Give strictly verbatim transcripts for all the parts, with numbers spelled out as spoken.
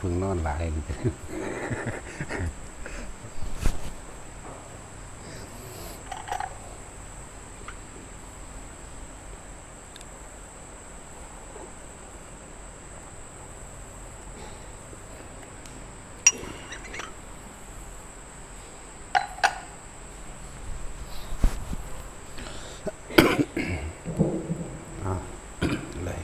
เพิ่งนอนหลาย อ่ะ เลย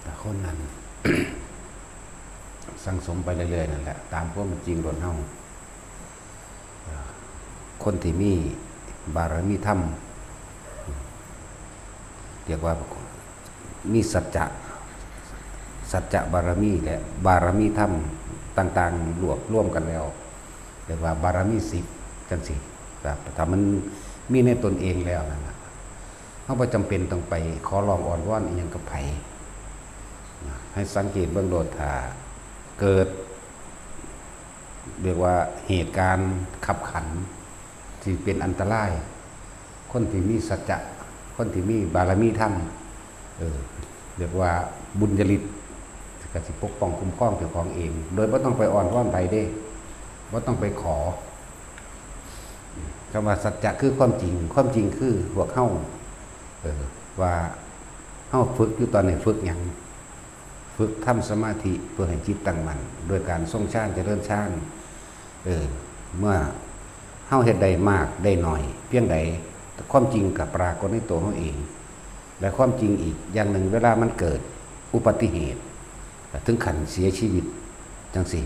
แต่คนนั้น สั่งสมไปเรื่อยๆนั่นแหละ ตามความเป็นจริงโลดเฮา คนที่มีบารมีธรรม เรียกว่ามีสัจจะ สัจจะบารมีและบารมีธรรมต่างๆ รวบรวมกันแล้ว เรียกว่าบารมีสิบจังซี้ ครับ ถ้ามันมีในตนเองแล้วนั่นน่ะ เฮาบ่จำเป็นต้องไปขอร้องอ้อนวอนอิหยังกับไผ นะ ให้สังเกตเบิ่งโลด ถ้าเกิด เรียกว่าเหตุการณ์คับขันที่เป็นอันตราย คนที่มีสัจจะ คนที่มีบารมีธรรม เออ เรียกว่าบุญญาฤทธิ์ ก็สิปกป้องคุ้มครองเจ้าของเอง โดยบ่ต้องไปอ้อนวอนไผเด้ บ่ต้องไปขอ คำว่าสัจจะคือความจริง ความจริงคือพวกเฮา เออ ว่าเฮาฝึกอยู่ตอนนี้ฝึกหยัง ฝึกทำสมาธิเพื่อให้จิตตั้งมั่น โดยการทรงฌานเจริญฌาน เออ เมื่อเฮาเฮ็ดได้มากได้น้อยเพียงใด ความจริงก็ปรากฏในตัวเฮาเอง และความจริงอีกอย่างหนึ่ง เวลามันเกิดอุบัติเหตุ ถึงขั้นเสียชีวิตจังซี้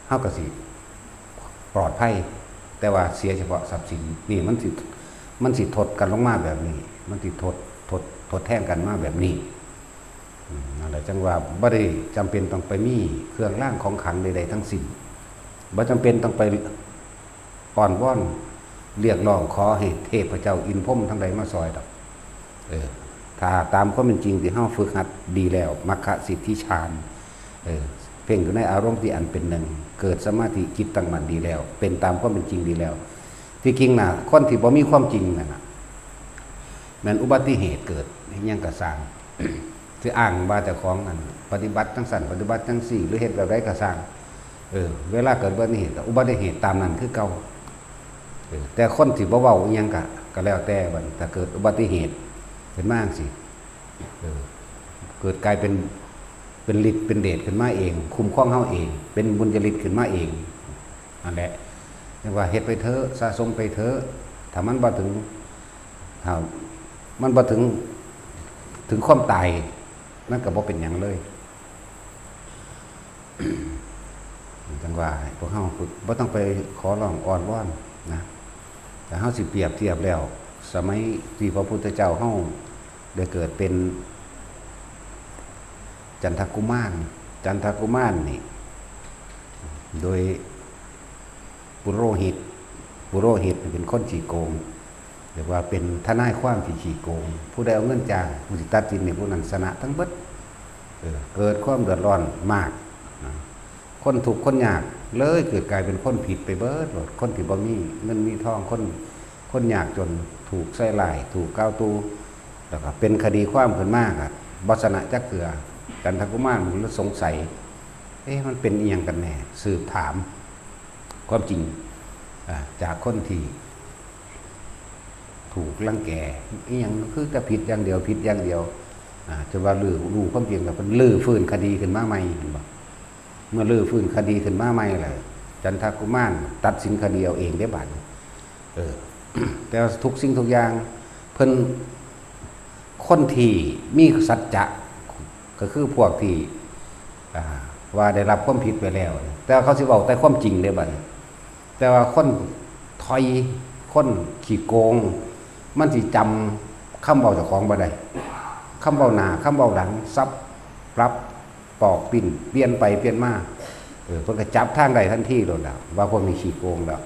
เฮาก็สิปลอดภัย แต่ว่าเสียเฉพาะทรัพย์สิน นี่มันสิ มันสิทดกันลงมาแบบนี้ มันสิทด ทด ทดแทนกันมาแบบนี้ อืม นั่นแหละ จั่งว่าบ่ได้จำเป็นต้องไปมีเครื่องรางของขลังใดๆทั้งสิ้น บ่จำเป็นต้องไปอ้อนวอนเรียกร้องขอให้เทพเจ้าอินทร์พรหมทั้งหลายมาซอยดอก เออ ถ้าตามความเป็นจริงที่เฮาฝึกหัดดีแล้ว มัคคะสิทธิฌาน เออ เพ่งอยู่ในอารมณ์ที่อันเป็นหนึ่ง เกิดสมาธิจิตตั้งมั่นดีแล้ว เป็นตามความเป็นจริงดีแล้ว ที่จริงน่ะ คนที่บ่มีความจริงนั่นน่ะ แม่นอุบัติเหตุเกิดอิหยังก็ซ่าง สิอ้างว่าเจ้าของนั่นปฏิบัติจังซั่น ปฏิบัติจังซี่ หรือเฮ็ดแบบใดก็ซ่าง เออ เวลาเกิดอุบัติเหตุก็อุบัติเหตุตามนั้นคือเก่า เออ แต่คนที่บ่เว้าอิหยังก็ ก็แล้วแต่บัดนี้ ถ้าเกิดอุบัติเหตุขึ้นมาจังซี้ เออ เกิดกลายเป็น เป็นฤทธิ์เป็นเดชขึ้นมาเอง คุ้มครองเฮาเอง เป็นบุญญาฤทธิ์ขึ้นมาเอง นั่นแหละ เรียกว่าเฮ็ดไปเถอะ สะสมไปเถอะ ถ้ามันบ่ถึง ถ้ามันบ่ถึง ถึงความตาย มันก็บ่เป็นหยังเลย จั่งว่าให้พวกเฮาฝึก บ่ต้องไปขอร้องอ้อนวอนนะ แต่เฮาสิเปรียบเทียบแล้ว สมัยที่พระพุทธเจ้าเฮาได้เกิดเป็นจันทกุมาร จันทกุมารนี่ โดยปุโรหิต ปุโรหิตนี่เป็นคนขี้โกง เรียกว่าเป็นทนายความที่ขี้โกง ผู้ใดเอาเงินจ้าง ผู้สิตัดสินนี่ ผู้นั้นชนะทั้งเบิด เออ เกิดความเดือดร้อนมากนะ คนทุกข์คนยากเลยเกิดกลายเป็นคนผิดไปเบิดโลด คนที่บ่มีเงินมีทอง คน คนยากจน ถูกใส่ร้าย ถูกกล่าวตู่ แล้วก็เป็นคดีความขึ้นมา ก็บ่ชนะจักเทื่อ จันทกุมารมันเลยสงสัย เอ๊ะ มันเป็นอิหยังกันแน่ สืบถามความจริง อ่า จากคนที่ ถูกรังแก อิหยังคือแต่ผิดอย่างเดียว ผิดอย่างเดียว อ่า จนว่ารื้อ รู้ความจริงแล้ว เพิ่นรื้อฟื้นคดีขึ้นมาใหม่ เห็นบ่ เมื่อรื้อฟื้นคดีขึ้นมาใหม่แล้ว จันทกุมารตัดสินคดีเอาเองเด้บัดนี้ เออ แต่ว่าทุกสิ่งทุกอย่าง เพิ่น คนที่มีสัจจะ ก็คือพวกที่ อ่า ว่าได้รับความผิดไปแล้ว แต่ว่าเขาสิเว้าแต่ความจริงเด้บัดนี้ แต่ว่าคนถอย คนขี้โกง มันสิจำคำเว้าเจ้าของบ่ได้ คำเว้าหน้า คำเว้าหลัง สับปรับ ปอกปิ้น เปลี่ยนไปเปลี่ยนมา เออ เพิ่นก็จับทางได้ทันทีโลดล่ะ ว่าพวกนี้ขี้โกงแล้ว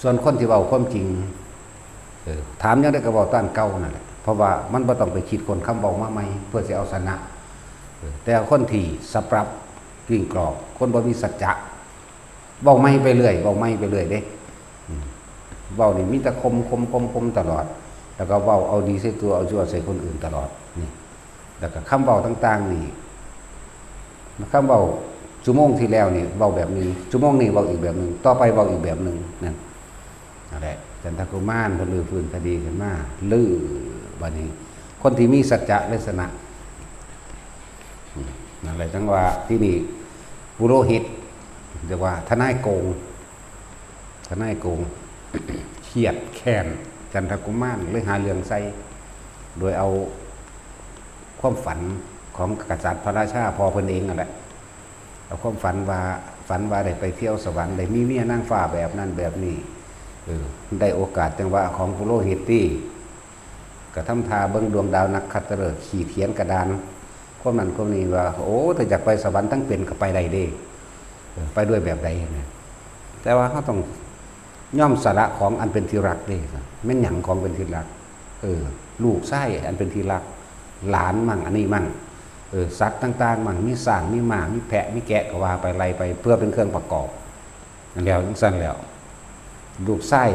ส่วนคนที่เว้าความจริง เออ ถามหยังได้ก็เว้าตามเก่านั่นแหละ เพราะว่ามันบ่ต้องไปคิดค้นคำเว้ามาใหม่เพื่อสิเอาชนะ เออ แต่คนที่สปรับกลิ้งกรอก คนบ่มีสัจจะ เว้าใหม่ไปเรื่อย เว้าใหม่ไปเรื่อยเด้ อืม เว้านี่มีแต่ข่ม ข่ม ข่ม ข่มตลอด แล้วก็เว้าเอาดีใส่ตัว เอาชั่วใส่คนอื่นตลอด นี่ แล้วก็คำเว้าต่างๆนี่ คำเว้าชั่วโมงที่แล้วนี่เว้าแบบหนึ่ง ชั่วโมงนี้เว้าอีกแบบหนึ่ง ต่อไปเว้าอีกแบบหนึ่ง นั่น นั่นแหละ จันทกุมารเพิ่นรื้อฟื้นคดีขึ้นมา รื้อ บัดนี้ คนที่มีสัจจะเลยชนะ อืม นั่นแหละ จังว่าที่นี่ ปุโรหิต เรียกว่าทนายโกง ทนายโกง เครียดแค้นจันทกุมาร เลยหาเรื่องใส่ โดยเอาความฝันของกษัตริย์พระราชาพ่อเพิ่นเองนั่นแหละ เอาความฝันว่า ฝันว่าได้ไปเที่ยวสวรรค์ ได้มีเมียนางฟ้าแบบนั้นแบบนี้ เออ ได้โอกาสจังหวะของปุโรหิตตี้ กะทำท่าเบิ่งดวงดาวนักขัตฤกษ์ ขีดเขียนกระดาน ความนั้นความนี้ว่า โอ้ ถ้าอยากไปสวรรค์ทั้งเป็นก็ไปได้เด้ เออ ไปด้วยแบบใดนะ แต่ว่าเราต้องยอมสละของอันเป็นที่รักเด้ แม่นหยังของเป็นที่รัก เออ ลูกชายอันเป็นที่รัก หลานมั่ง อันนี้มั่ง เออ สัตว์ต่างๆมั่ง มีช้าง มีม้า มีแพะ มีแกะ ก็ว่าไป ไล่ไป เพื่อเป็นเครื่องประกอบ นั่นแล้ว จังซั่นแล้ว ลูกชาย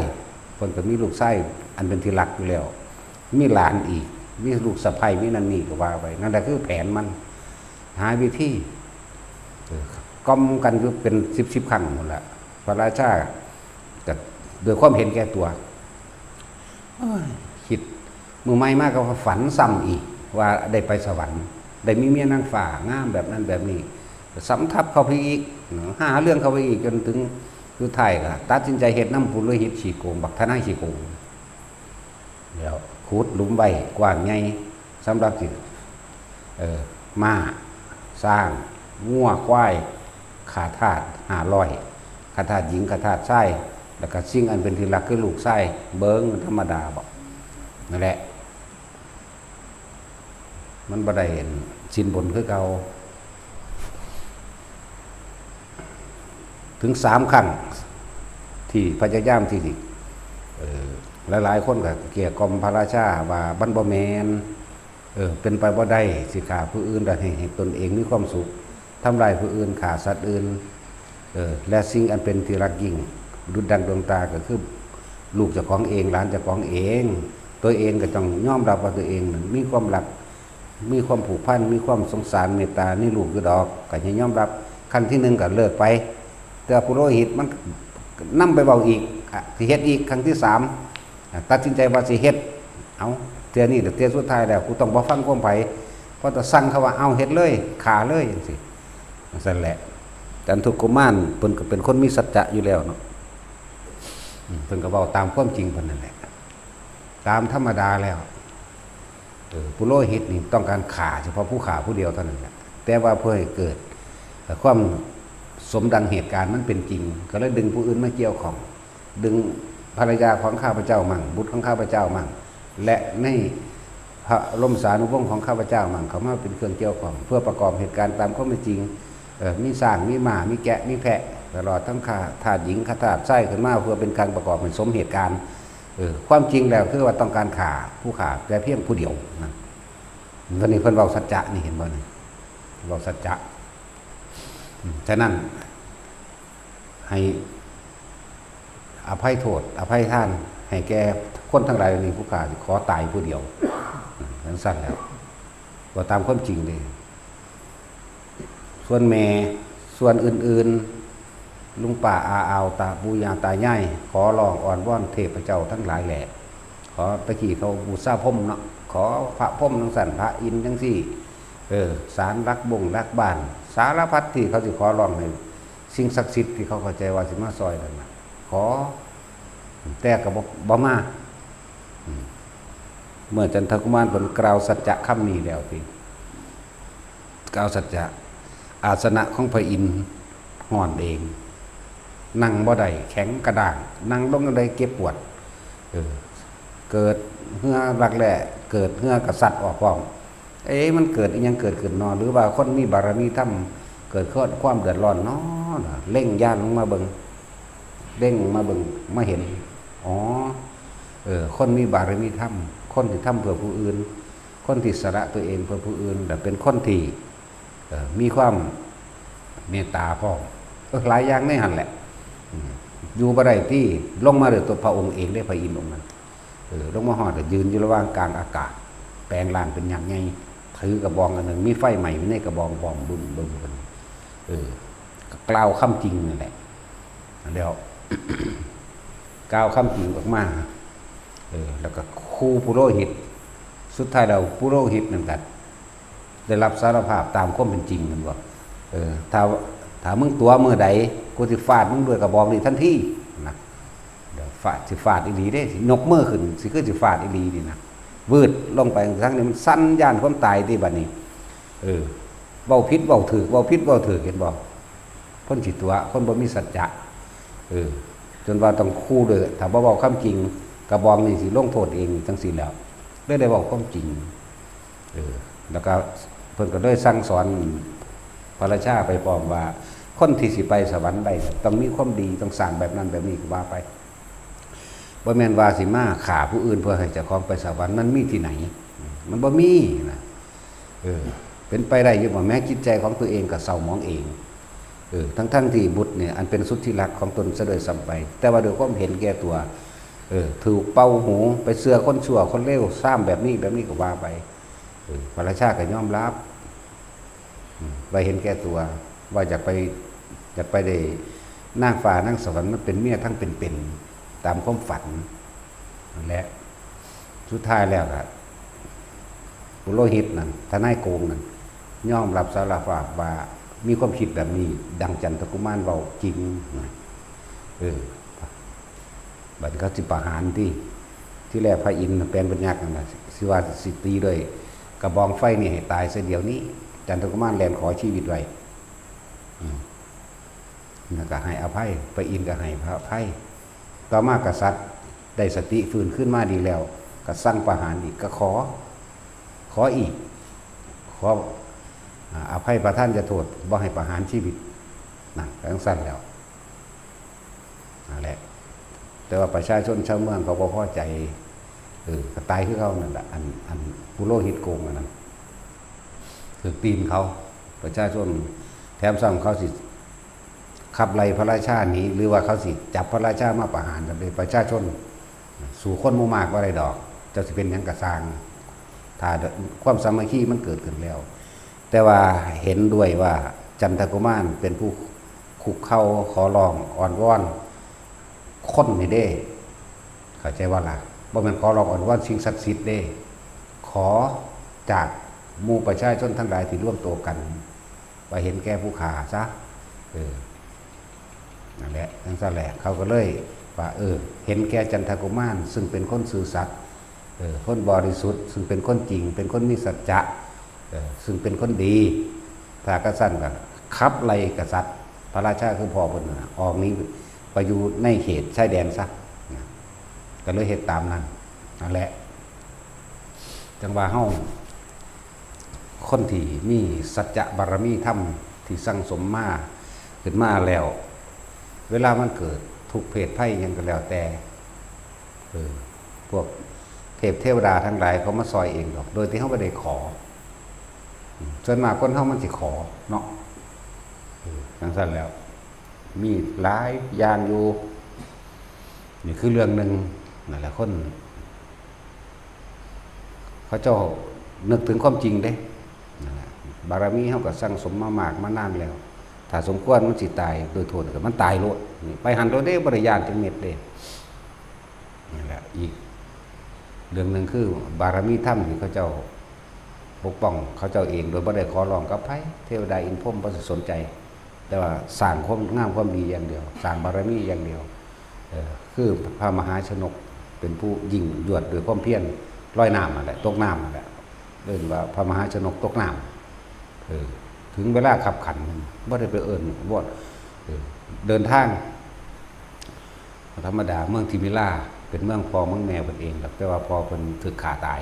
เพิ่นก็มีลูกชายอันเป็นที่รักอยู่แล้ว มีหลานอีก มีลูกสะใภ้ มีนั่นนี่ ก็ว่าไป นั่นแหละคือแผนมัน หาวิธี เออ กล่อมกันอยู่เป็นสิบสิบครั้งพู้นละ พระราชาก็ด้วยความเห็นแก่ตัว โอ้ย คิดมื้อใหม่มาก็ฝันซ้ำอีก ว่าได้ไปสวรรค์ ได้มีเมียนางฟ้างามแบบนั้นแบบนี้ ซ้ำทับเข้าไปอีก หาเรื่องเข้าไปอีก จนถึงสุดท้ายก็ตัดสินใจเฮ็ดนำปุโรหิตขี้โกง บักทนายขี้โกง แล้วขุดหลุมไว้กว้างใหญ่ สำหรับสิ เอ่อ ม้า ช้าง งัว ควาย ข้าทาสห้าร้อย ข้าทาสหญิง ข้าทาสชาย แล้วก็สิ่งอันเป็นที่รักคือลูกชาย เบิ่งธรรมดาบ่ นั่นแหละ มันบ่ได้สินบนคือเก่า ถึงสามครั้ง ที่พยายามที่สิ เอ่อ หลายๆคนก็เกลี้ยกล่อมพระราชาว่ามันบ่แม่น เออ เป็นไปบ่ได้ สิฆ่าผู้อื่น และให้ ให้ตนเองมีความสุข ทำลายผู้อื่น ฆ่าสัตว์อื่น เออ และสิ่งอันเป็นที่รักยิ่ง ดุจดังดวงตา ก็คือลูกเจ้าของเอง หลานเจ้าของเอง ตัวเองก็ต้องยอมรับว่าตัวเองนั้นมีความรัก มีความผูกพัน มีความสงสารเมตตาในลูกอยู่ดอก ก็ให้ยอมรับ ครั้งที่หนึ่งก็เลิกไป แต่ปุโรหิตมันนำไปเว้าอีก อ่ะ สิเฮ็ดอีก ครั้งที่สาม อ่ะ ตัดสินใจว่าสิเฮ็ด เอา เทื่อนี้เทื่อสุดท้ายแล้ว กูต้องบ่ฟังความไผ เพราะแต่สั่งเขาว่า เอา เฮ็ดเลย ฆ่าเลย จังซี้ จังซั่นแหละ จันทกุมารเพิ่นก็เป็นคนมีสัจจะอยู่แล้วเนาะ อืม เพิ่นก็เว้าตามความจริงเพิ่นนั่นแหละ ตามธรรมดาแล้ว เออ ปุโรหิตนี่ต้องการฆ่าเฉพาะผู้ฆ่าผู้เดียวเท่านั้นแหละ แต่ว่าเพื่อให้เกิด เอ่อ ความสมดังเหตุการณ์มันเป็นจริง ก็เลยดึงผู้อื่นมาเกี่ยวข้อง ดึงภรรยาของข้าพเจ้ามั่ง บุตรของข้าพเจ้ามั่ง และในพระบรมสานุวงศ์ของข้าพเจ้ามั่ง เข้ามาเป็นเครื่องเกี่ยวข้อง เพื่อประกอบเหตุการณ์ตามความเป็นจริง เอ่อ มีช้าง มีม้า มีแกะ มีแพะ ตลอดทั้งข้าทาสหญิง ข้าทาสชายขึ้นมา เพื่อเป็นการประกอบให้สมเหตุการณ์ เออ ความจริงแล้วคือว่าต้องการฆ่าผู้ฆ่าแต่เพียงผู้เดียวนะ วันนี้เพิ่นเว้าสัจจะนี่ เห็นบ่นี่ เว้าสัจจะ อืม ฉะนั้น ให้อภัยโทษ อภัยทาน ให้แก่คนทั้งหลายเหล่านี้ ผู้ข้าสิขอตายผู้เดียว อืม จังซั่นแล้ว เว้าตามความจริงเด้ ส่วนแม่ ส่วนอื่นๆ ลุงป้าอาอาว ตาปู่ย่าตายาย ขอร้องอ้อนวอนเทพเจ้าทั้งหลายแหละ ขอ ตะกี้เขาบูชาพรหมเนาะ ขอพระพรหมจังซั่น พระอินทร์จังซี่ เออ ศาลหลักบงหลักบ้าน สารพัดที่เขาสิขอร้องให้สิ่งศักดิ์สิทธิ์ที่เขาเข้าใจว่าสิมาซอยนั่นน่ะ ขอ แต่ก็บ่ บ่มา อืม เมื่อจันทกุมารเพิ่นกล่าวสัจจะคำนี้แล้วติ กล่าวสัจจะ อาสนะของพระอินทร์ฮ้อนเอง นั่งบ่ได้ แข็งกระด้าง นั่งลงจั่งใดเจ็บปวด เออ เกิดเหื่อรักแร้ เกิดเหื่อกระสัดออกพร้อม เอ๊ะ มันเกิดอิหยังเกิดขึ้นนอ หรือว่าคนมีบารมีธรรม เกิดความเดือดร้อนนอ เล็งญาณลงมาเบิ่ง เล็งลงมาเบิ่ง มาเห็น อ๋อ เออ คนมีบารมีธรรม ค คนที่ทำเพื่อผู้อื่น คนที่สละตัวเองเพื่อผู้อื่น และเป็นคนที่ เอ่อ มีความเมตตาพร้อม เออ หลายอย่างในหั่นแหละ อืม อยู่บ่ได้ติ ลงมาด้วยตัวพระองค์เองเด้ พระอินทร์องค์นั้น เออ ลงมาฮอดก็ยืนอยู่ระหว่างกลางอากาศ แปลงร่างเป็นยักษ์ใหญ่ ถือกระบองอันหนึ่ง มีไฟไหม้อยู่ในกระบอง บองบึ้มบึ้มกัน เออ ก็กล่าวคำจริงนั่นแหละ แล้ว กล่าวคำจริงออกมา เออ แล้วก็คูปุโรหิต สุดท้ายแล้วปุโรหิตนั่นก็ได้รับสารภาพตามความเป็นจริง แม่นบ่ เออ ถ้า ถ้ามึงตั๋วมื้อใด กูสิฟาดมึงด้วยกระบองนี้ทันที นะ เดี๋ยวฟาด สิฟาดอีหลีเด้ สิยกมือขึ้น สิคือสิฟาดอีหลีนี่นะ วืดลงไป ทั้งนี้มันสั่นย่านความตายติบัดนี้ เออ เว้าผิดเว้าถูก เว้าผิดเว้าถูก เห็นบ่ คนสิตั๋ว คนบ่มีสัจจะ เออ จนว่าต้องคูด้วย ถ้าบ่เว้าความจริง กระบองนี่สิลงโทษเองจังซี่แหล้ว เลยได้เว้าความจริง เออ แล้วก็เพิ่นก็เลยสั่งสอนพระราชาไปพร้อมว่า คนที่สิไปสวรรค์ได้ ต้องมีความดี ต้องสร้างแบบนั้นแบบนี้ ก็ว่าไป บ่แม่นว่าสิมาฆ่าผู้อื่นเพื่อให้เจ้าของไปสวรรค์ มันมีที่ไหน มันบ่มีนะ เออ เป็นไปได้อยู่บ่ แม้จิตใจของตัวเองก็เศร้าหมองเอง เออ ทั้งๆที่บุตรเนี่ย อันเป็นสุดที่รักของตนซะด้วยซ้ำไป แต่ว่าด้วยความเห็นแก่ตัว เออ ถูกเป่าหู ไปเชื่อคนชั่วคนเลว ซ้ำแบบนี้แบบนี้ ก็ว่าไป เออ พระราชาก็ยอมรับ อืม ว่าเห็นแก่ตัว ว่าอยากไป อยากไปได้นางฟ้านางสวรรค์มาเป็นเมียทั้งเป็นๆ ตามความฝันนั่นแหละ สุดท้ายแล้วก็ปุโรหิตนั่น ทนายโกงนั่น ยอมรับสารภาพว่ามีความคิดแบบนี้ ดังจันทกุมารเว้าจริงนะ เออ บัดนี้เขาสิประหารติ ทีแรกพระอินทร์น่ะแปลงเป็นยักษ์นั่นน่ะ สิว่าสิตีด้วยกระบองไฟนี่ให้ตายซะเดี๋ยวนี้ จันทกุมารแล่นขอชีวิตไว้ อืม แล้วก็ให้อภัย พระอินทร์ก็ให้อภัย ต่อมากษัตริย์ได้สติฟื้นคืนมาดีแล้ว ก็สั่งประหารอีก ก็ขอ ขออีก ขอ อ่า อภัยประทานโทษ บ่ให้ประหารชีวิต นั่น จั่งซั้นแล้ว นั่นแหละ แต่ว่าประชาชนชาวเมืองเขาบ่พอใจ เออ ก็ตายคือเขานั่นแหละ อัน อันปุโรหิตโกงอันนั้น ถืกตีนเขา ประชาชน แถมซ้ำเขาสิขับไล่พระราชาหนี หรือว่าเขาสิจับพระราชามาประหารกันเลย ประชาชน สู้คนหมู่มากบ่ได้ดอก เจ้าสิเป็นหยังก็ซ่าง ถ้าความสามัคคีมันเกิดขึ้นแล้ว แต่ว่าเห็นด้วยว่าจันทกุมารเป็นผู้คุกเข่าขอร้องอ้อนวอนคนนี่เด้ เข้าใจบ่ล่ะ บ่แม่นขอร้องอ้อนวอนสิ่งศักดิ์สิทธิ์เด้ ขอจากหมู่ประชาชนทั้งหลายที่รวมตัวกัน ว่าเห็นแก่ผู้ฆ่าซะ เออ นั่นแหละ จั่งซั้นแหละ เขาก็เลยว่า เออ เห็นแก่จันทกุมาร ซึ่งเป็นคนซื่อสัตย์ เออ คนบริสุทธิ์ ซึ่งเป็นคนจริง เป็นคนมีสัจจะ เออ ซึ่งเป็นคนดี ถ้าจั่งซั้นก็ขับไล่กษัตริย์ พระราชาคือพ่อเพิ่นน่ะ ออกหนีไปอยู่ในเขตชายแดนซะ นะ ก็เลยเฮ็ดตามนั้น นั่นแหละ จั่งว่าเฮา คนที่มีสัจจะบารมีธรรมที่สั่งสมมาขึ้นมาแล้ว เวลามันเกิดทุกข์เพศภัยหยังก็แล้วแต่ เออ พวกเทพเทวดาทั้งหลายเขามาซอยเองดอก โดยที่เฮาบ่ได้ขอ อืม ส่วนมากคนเฮามันสิขอเนาะ เออ จั่งซั้นแล้ว มีหลายอย่างอยู่ นี่คือเรื่องหนึ่ง นั่นแหละ คน เขาเจ้านึกถึงความจริงเด้ นั่นแหละ บารมีเฮาก็สั่งสมมามากมานานแล้ว ถ้าสมควรมันสิตายโดยโทษก็มันตายโลด นี่ ไปหั้นโลดเด้ บ่ได้ย้านจักเม็ดเด้ นั่นแหละ อีกเรื่องหนึ่งคือบารมีธรรมที่เขาเจ้าปกป้องเขาเจ้าเอง โดยบ่ได้ขอร้องกับไผ เทวดาอินทร์พรหมบ่สนใจ แต่ว่าสร้างความงามความดีอย่างเดียว สร้างบารมีอย่างเดียว เออ คือพระมหาชนกเป็นผู้ยิ่งยวดด้วยความเพียร ลอยน้ำนั่นแหละ ตกน้ำนั่นแหละ เอิ้นว่าพระมหาชนกตกน้ำ เออ ถึงเวลาคับขัน บ่ได้ไปเอิ้นวอด เออ เดินทาง ธรรมดาเมืองทิมิราเป็นเมืองพ่อเมืองแม่เพิ่นเองดอก แต่ว่าพ่อเพิ่นถูกฆ่าตาย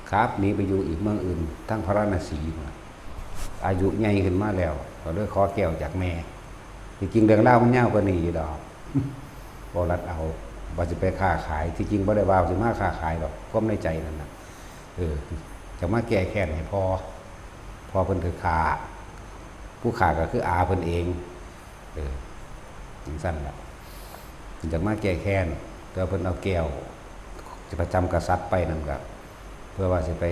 ขับหนีไปอยู่อีกเมืองอื่น ทางพาราณสี อายุใหญ่ขึ้นมาแล้ว ก็เลยขอแก้วจากแม่ ที่จริงเรื่องราวมันยาวกว่านี้อยู่ดอก บ่รัดเอา ว่าสิไปค้าขาย ที่จริงบ่ได้ว่าสิมาค้าขายดอก ความในใจนั่นน่ะ เออ จะมาแก้แค้นให้พ่อ พ่อเพิ่นถือฆ่า ผู้ฆ่าก็คืออาเพิ่นเอง เออ จังซั่นล่ะ อยากมาแก้แค้น แต่ว่าเพิ่นเอาแก้ว จะประจำกษัตริย์ไปนั่นก็ เพื่อว่าสิไป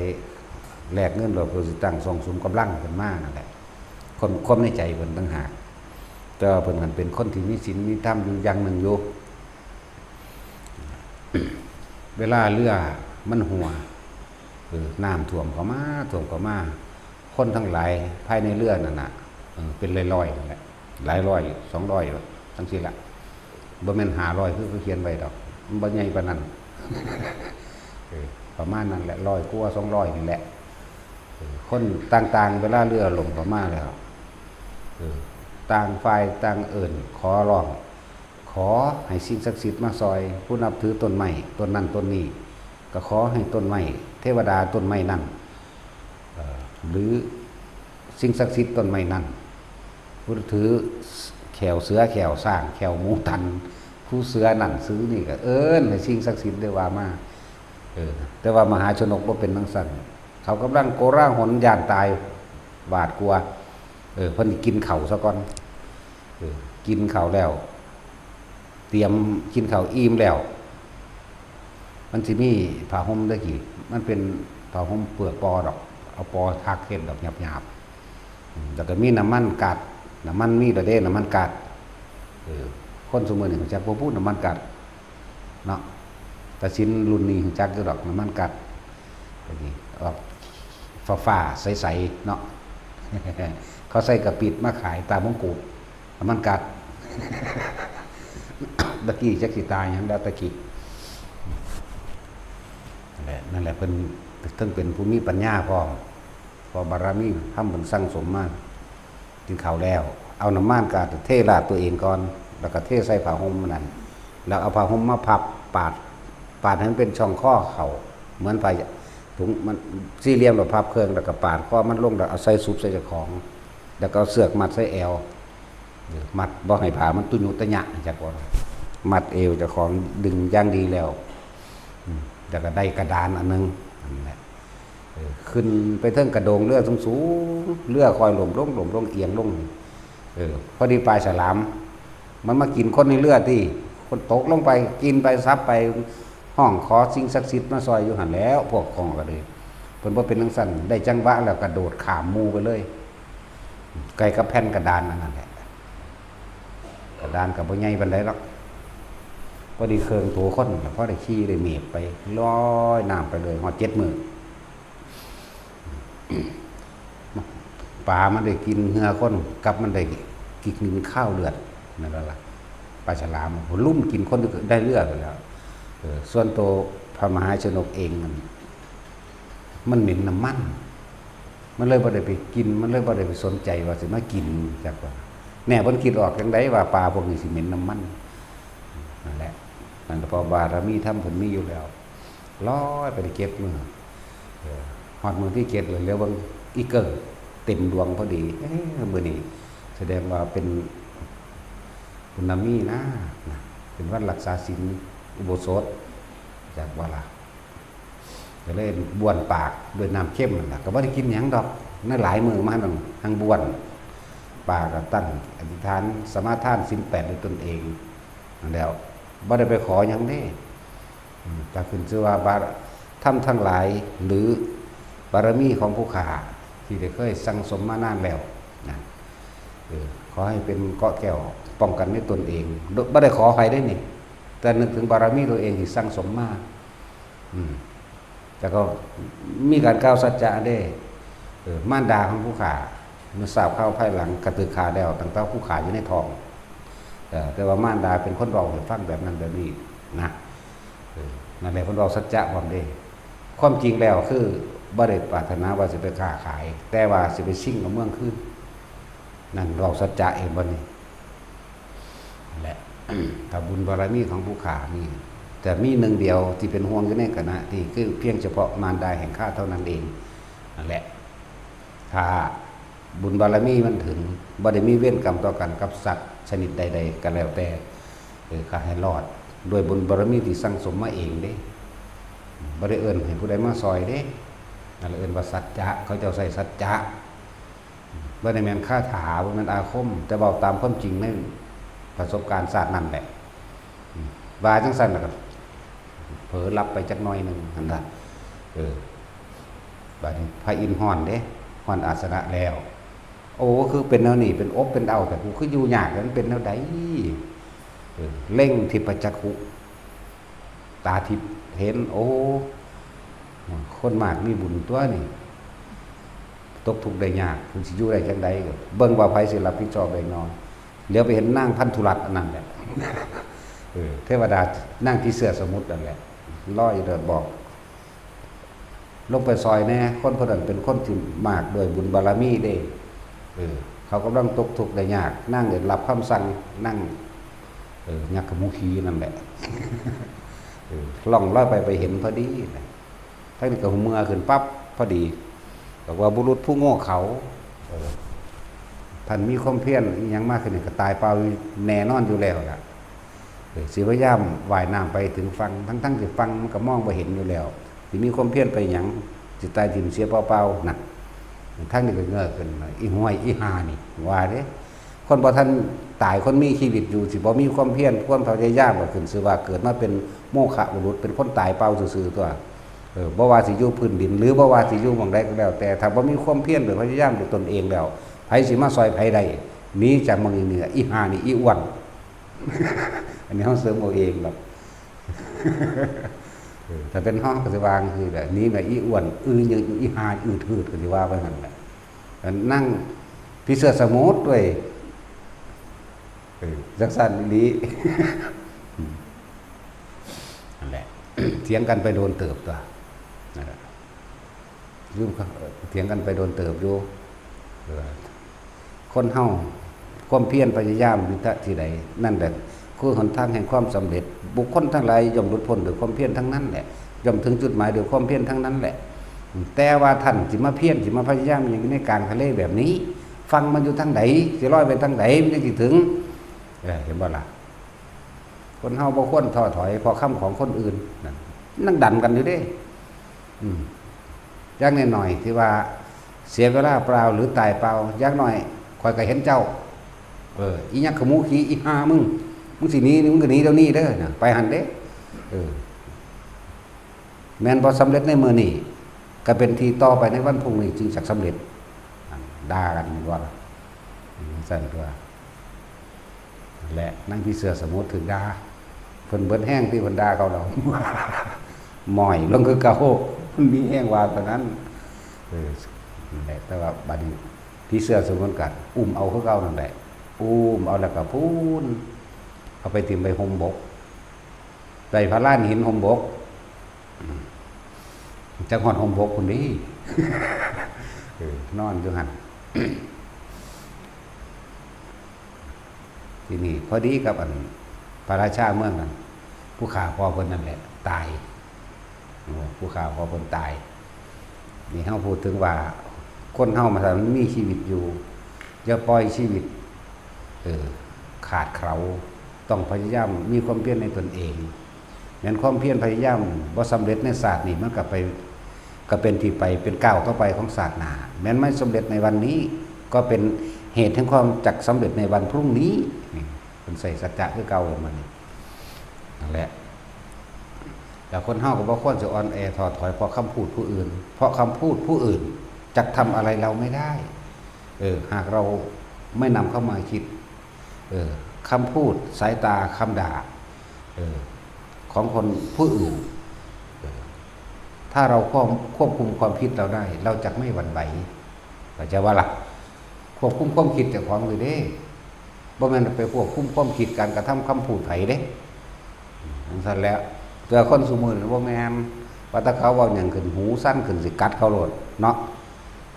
แลกเงิน หรือเพื่อสิตั้งซ่องสุมกำลังขึ้นมานั่นแหละ ความ ความในใจเพิ่นต่างหาก แต่ว่าเพิ่นหั้นเป็นคนที่มีศีลมีธรรมอยู่อย่างหนึ่งอยู่ เวลาเรือมันหัว เออ น้ำท่วมเข้ามา ท่วมเข้ามา คนทั้งหลายภายในเรือนั่นน่ะ เออ เป็นร้อยๆนั่นแหละ หลายร้อย สองร้อย จังซี่ละ บ่แม่นห้าร้อยคือเขาเขียนไว้ดอก มันบ่ใหญ่ปานนั้น เออ ประมาณนั้นแหละ ร้อยกว่า สองร้อยนี่แหละ เออ คนต่างๆ เวลาเรือล่มเข้ามาแล้ว เออ ต่างฝ่ายต่างเอิ้นขอร้อง ขอให้สิ่งศักดิ์สิทธิ์มาซอย ผู้นับถือต้นไม้ต้นนั้นต้นนี้ ก็ขอให้ต้นไม้ เทวดาต้นไม้นั้น เอ่อ หรือสิ่งศักดิ์สิทธิ์ต้นไม้นั้น ผู้ถือแข้วเสือ แข้วช้าง แข้วหมูตัน ผู้เสือนั่นเสือนี่ก็เอิ้นให้สิ่งศักดิ์สิทธิ์ได้ว่ามา เออ แต่ว่ามหาชนกบ่เป็นจั่งซั้น เขากำลังโกลาหลย้านตาย หวาดกลัว เออ เพิ่นกินข้าวซะก่อน เออ กินข้าวแล้ว เตรียมกินข้าวอิ่มแล้ว มันสิมีผ้าห่มเด้อกี้ มันเป็นผ้าห่มเปลือกปอดอก เอาปอถักเฮ็ดดอกหยาบๆ อืม แล้วก็มีน้ำมันก๊าซ น้ำมันมีแล้วเด้ น้ำมันก๊าซ เออ คนซุมื้อนี้รู้จักบ่บุน้ำมันก๊าซ เนาะ ตาสินรุ่นนี้รู้จักอยู่ดอก น้ำมันก๊าซ อันนี้ออกฟ้าๆ ใสๆ เนาะ เขาใส่กะปิดมาขายตามวงกูด น้ำมันก๊าซ ตะกี้จักสิตายหยังแล้วตะกี้ นั่นแหละ นั่นแหละ เพิ่นเทิงเป็นผู้มีปัญญาพร้อม เพราะบารมีทำบุญสั่งสมมา กินข้าวแล้ว เอาน้ำมันก๊าซเทราดตัวเองก่อน แล้วก็เทใส่ผ้าห่มนั่น แล้วเอาผ้าห่มมาพับปาด ปาดให้มันเป็นช่องคอเข้า เหมือนผ้าถุงมันสี่เหลี่ยม แล้วพับเคิ่ง แล้วก็ปาดคอมันลง แล้วเอาใส่สุบใส่เจ้าของ แล้วก็เอาเสือกมัดใส่แอว มัดบ่ให้ผ้ามันตุญุตะยะ จักว่า มัดเอวเจ้าของ ดึงอย่างดีแล้ว อืม แล้วก็ได้กระดานอันหนึ่ง นั่นแหละ เออ ขึ้นไปเทิงกระโดงเรือสูงๆ เรือค่อยล้มลง ล้มลง เอียงลง เออ พอดีปลาฉลาม มันมากินคนในเรือติ คนตกลงไป กินไปสับไป ฮ้องขอสิ่งศักดิ์สิทธิ์มาซอยอยู่หั่นแหล้ว พวกของก็เลย เพิ่นบ่เป็นจั่งซั้น ได้จังหวะแล้วกระโดดข้ามหมู่ไปเลย ใกล้กับแผ่นกระดานอันนั้นแหละ กระดานก็บ่ใหญ่ปานใดหรอก พอดีเคิ่งโตคน พอได้ขี่ได้เมบไป ลอยน้ำไปเลย ฮอดเจ็ดมื้อ ปลามันได้กินเหงื่อคน กับมันได้กินคาวเลือด นั่นล่ะ ปลาฉลาม ลุ่มกินคนได้เลือดไปแล้ว เออ ส่วนโตพระมหาชนกเองมัน มันเหม็นน้ำมัน มันเลยบ่ได้ไปกิน มันเลยบ่ได้ไปสนใจว่าสิมากิน จักว่า แน่ เพิ่นคิดออกจั่งใดว่าปลาพวกนี้สิเหม็นน้ำมัน นั่นแหละ นั่นก็เพราะบารมีธรรมเพิ่นมีอยู่แล้ว ลอยไปได้เจ็ดมื้อ เออ ฮอดมื้อที่เจ็ดเลย เหลือเบิ่งอีเกิ่งเต็มดวงพอดี เอ๊ะ มื้อนี้แสดงว่าเป็นปุณณมีนะ นะ เป็นวันรักษาศีลอุโบสถ จักว่าล่ะ ก็เลยบ้วนปากด้วยน้ำเค็มนั่นล่ะ ก็บ่ได้กินหยังดอก ในหลายมื้อมาหั่น หั่งบ้วนปาก ก็ตั้งอธิษฐานสมาทานศีลแปดด้วยตนเองนั่นแหล้ว บ่ได้ไปขอหยังเด้ อืม ก็ขึ้นชื่อว่าบาร- ธรรมทั้งหลาย หรือบารมีของผู้ข้าที่ได้เคยสั่งสมมานานแล้วนะ เออ ขอให้เป็นเกราะแก้วป้องกันในตนเอง โดย- บ่ได้ขอใครได้นี่ แต่นึกถึงบารมีตัวเองที่สั่งสมมา อืม แต่ก็มีการกล่าวสัจจะเด้ เออ มารดาของผู้ข้า เมื่อทราบข่าวภายหลังกระตึกขาแล้ว ตั้งแต่ผู้ข้าอยู่ในท้อง เออ แต่ว่ามารดาเป็นคนเว้าให้ฟังแบบนั้นแบบนี้นะ เออ นั่นแหละ เพิ่นเว้าสัจจะพร้อมเด้ ความจริงแล้วคือบ่ได้ปรารถนาว่าสิไปค้าขาย แต่ว่าสิไปชิงเอาเมืองคืน นั่นเว้าสัจจะเองบัดนี้ นั่นแหละ ถ้าบุญบารมีของผู้ข้านี่ แต่มีหนึ่งเดียวที่เป็นห่วงอยู่ในขณะนี้ คือเพียงเฉพาะมารดาแห่งข้าเท่านั้นเอง นั่นแหละ ถ้าบุญบารมีมันถึง บ่ได้มีเวรกรรมต่อกันกับสัตว์ชนิดใดๆ ก็แล้วแต่ เออ ข้าให้รอด ด้วยบุญบารมีที่สั่งสมมาเองเด้ บ่ได้เอิ้นให้ผู้ใดมาซอยเด้ นั่นแหละเอิ้นว่าสัจจะ เขาเจ้าใช้สัจจะ บ่ได้แม่นคาถา บ่แม่นอาคม แต่เว้าตามความจริงในประสบการณ์ชาตินั้นแหละ ว่าจั่งซั้นล่ะก็เผลอหลับไปจักหน่อยหนึ่งหั่นล่ะ เออ บาดนี้พระอินทร์ฮ้อนเด้ ฮ้อนอาสนะแล้ว โอ้ คือเป็นแนวนี้ เป็นอบเป็นเอา แต่กูคืออยู่ยาก มันเป็นแนวใด เออ เล็งทิพจักขุ ตาทิพย์เห็น โอ้ คนมากมีบุญตัวนี่ ตกทุกข์ได้ยาก เพิ่นสิอยู่ได้จั่งใด ก็เบิ่งว่าไผสิรับผิดชอบได้น้อ เหลียวไปเห็นนางพันธุรัตน์อันนั้นแหละ เออ เทวดานางผีเสื้อสมุทรนั่นแหละ ลอยเดินบอก ลงไปซอยแหน่ คนผู้นั้นเป็นคนที่มากด้วยบุญบารมีเด้ เออ เขากำลังตกทุกข์ได้ยาก นางได้รับคำสั่ง นาง เออ ยักษ์ขมูขีนั่นแหละ เออ ล่องลอยไป ไปเห็นพอดีนะ ทั้งนี้ก็เมื่อขึ้นปั๊บพอดี บอกว่าบุรุษผู้โง่เขลา เออ ท่านมีความเพียรอิหยังมากขึ้นนี่ก็ตายเปล่าแน่นอนอยู่แล้วล่ะ เออ สิพยายามว่ายน้ำไปถึงฝั่ง ทั้งๆที่ฝั่งมันก็มองบ่เห็นอยู่แล้ว สิมีความเพียรไปหยัง สิตายถิ่มเสียเปล่าๆ น่ะ ทั้งนี้ก็เงยขึ้นมา อีห้วย อีห่านี่ ว่าเด้ คนบ่ทันตาย คนมีชีวิตอยู่ สิบ่มีความเพียร ความพยายาม ก็ขึ้นชื่อว่าเกิดมาเป็นโมฆะบุรุษ เป็นคนตายเปล่าซื่อๆ ตัว เออ บ่ว่าสิอยู่พื้นดิน หรือบ่ว่าสิอยู่หม่องใดก็แล้วแต่ ถ้าบ่มีความเพียรหรือพยายามด้วยตนเองแล้ว ไผสิมาซอยไผได้ หนีจากหม่องนี้ อีห่านี่ อีอ้วน อันนี้เฮาเสริมเอาเองดอก เออ ถ้าเป็นเฮาก็สิว่าจั่งซี้แหละ หนีแม่อีอ้วน อือหยืด อีห่า อืดหืด ก็สิว่าไปหั่นแหละ อันนางผีเสื้อสมุทรด้วย เออ จั่งซั้นอีหลี นั่นแหละ เถียงกันไปโดนเติบตัว นั่นแหละ อยู่ เถียงกันไปโดนเติบอยู่ เออ คนเฮา ความเพียรพยายามอยู่ณที่ใด นั่นแหละคือหนทางแห่งความสำเร็จ บุคคลทั้งหลายย่อมหลุดพ้นด้วยความเพียรทั้งนั้นแหละ ย่อมถึงจุดหมายด้วยความเพียรทั้งนั้นแหละ แต่ว่าท่านสิมาเพียร สิมาพยายามหยังอยู่ในกลางทะเลแบบนี้ ฝั่งมันอยู่ทางใด สิลอยไปทางใด มันจั่งสิถึง เออ เห็นบ่ล่ะ คนเฮาบ่ควรท้อถอยเพราะคำของคนอื่น นั่น นั่งดันกันอยู่เด้ อืม อย่างน้อยๆ ที่ว่าเสียเวลาเปล่าหรือตายเปล่า อย่างน้อยข้อยก็เห็นเจ้า เออ อีหยังขมูขี อีห่ามึง มึงสิหนี มึงก็หนีเดี๋ยวนี้เด้อ นะ ไปหั่นเด้ เออ แม่นบ่สำเร็จในมื้อนี้ ก็เป็นที่ต่อไปในวันพรุ่งนี้จึงจะสำเร็จ ด่ากันว่า ซั่นตัว และนางผีเสื้อสมุทรถืกด่า เพิ่นเบิดแฮงที่เพิ่นด่าเขาแล้ว หม้อยลงคือเก่า มันมีแฮงว่าเท่านั้น เออ นั่นแหละ แต่ว่าบัดนี้ผีเสื้อสมุทรกัดอุ้มเอาคือเก่านั่นแหละ อุ้มเอาแล้วก็พูน เอาไปถิ่มไว้ห่มบก ได้พระลานหินห่มบก อืม จักฮอดห่มบกพุ้นเด้ เออ นอนอยู่หั่น ทีนี้พอดีกับอันพระราชาเมืองนั้น ผู้ฆ่าพ่อเพิ่นนั่นแหละ ตาย โอ้ ผู้ฆ่าพ่อเพิ่นตาย นี่เฮาพูดถึงว่า คนเฮามาถ้ามันมีชีวิตอยู่ อย่าปล่อยชีวิต เออ ขาดเขลา ต้องพยายามมีความเพียรในตนเอง แม้นความเพียรพยายามบ่สำเร็จในชาตินี้ มันก็ไป ก็เป็นที่ไป เป็นก้าวต่อไปของชาติหน้า แม้นไม่สำเร็จในวันนี้ ก็เป็นเหตุแห่งความจักสำเร็จในวันพรุ่งนี้ นี่เพิ่นใส่สัจจะคือเก่ามันนี่ นั่นแหละ แต่คนเฮาก็บ่ควรสิอ่อนแอท้อถอยเพราะคำพูดผู้อื่น เพราะคำพูดผู้อื่นจักทำอะไรเราไม่ได้ เออ หากเราไม่นำเข้ามาคิด เออ คำพูด สายตา คำด่า เออ ของคนผู้อื่น เออ ถ้าเราควบ ควบคุมความคิดเราได้ เราจะไม่หวั่นไหว เข้าใจบ่ล่ะ ควบคุมความคิดเจ้าของอยู่เด้ บ่แม่นไปควบคุมความคิดการกระทำคำพูดไผเด้ จั่งซั้นแหละ แต่คนซุมื้อนี้บ่แม่น ว่าแต่เขาเว้าหยังขึ้นหูสั่นขึ้นสิกัดเขาโลดเนาะ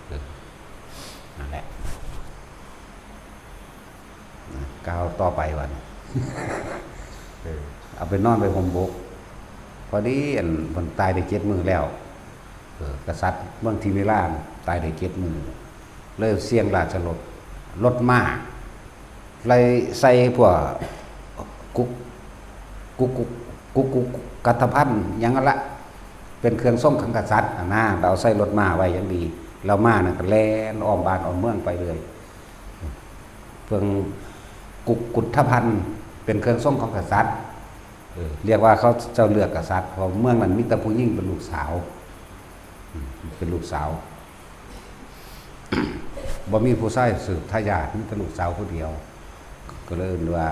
เออ นั่นแหละ นะ กล่าวต่อไปบัดนี้ เออ เอาไปนอนไว้ห่มบก พอดีอันเพิ่นตายได้เจ็ดมื้อแล้ว เออ กษัตริย์เมืองทิเวลาตายได้เจ็ดมื้อ เลยเสี่ยงราชรถ รถม้า ไล่ใส่พวกกุก กุกุกุกุกัตถพันธ์หยังนั่นละ เป็นเครื่องทรงของกษัตริย์นะ เราใส่รถม้าไว้อย่างดี เราม้านั่นก็แล่นอ้อมบ้านอ้อมเมืองไปเลย เพิ่งกุกุฏภัณฑ์เป็นเครื่องทรงของกษัตริย์ เออ เรียกว่าเขาเจ้าเลือกกษัตริย์ เพราะเมืองนั้นมีแต่ผู้หญิงเป็นลูกสาว อืม เป็นลูกสาว บ่มีผู้ชายสืบทายาท มีแต่ลูกสาวผู้เดียว ก็เลยเอิ้นว่า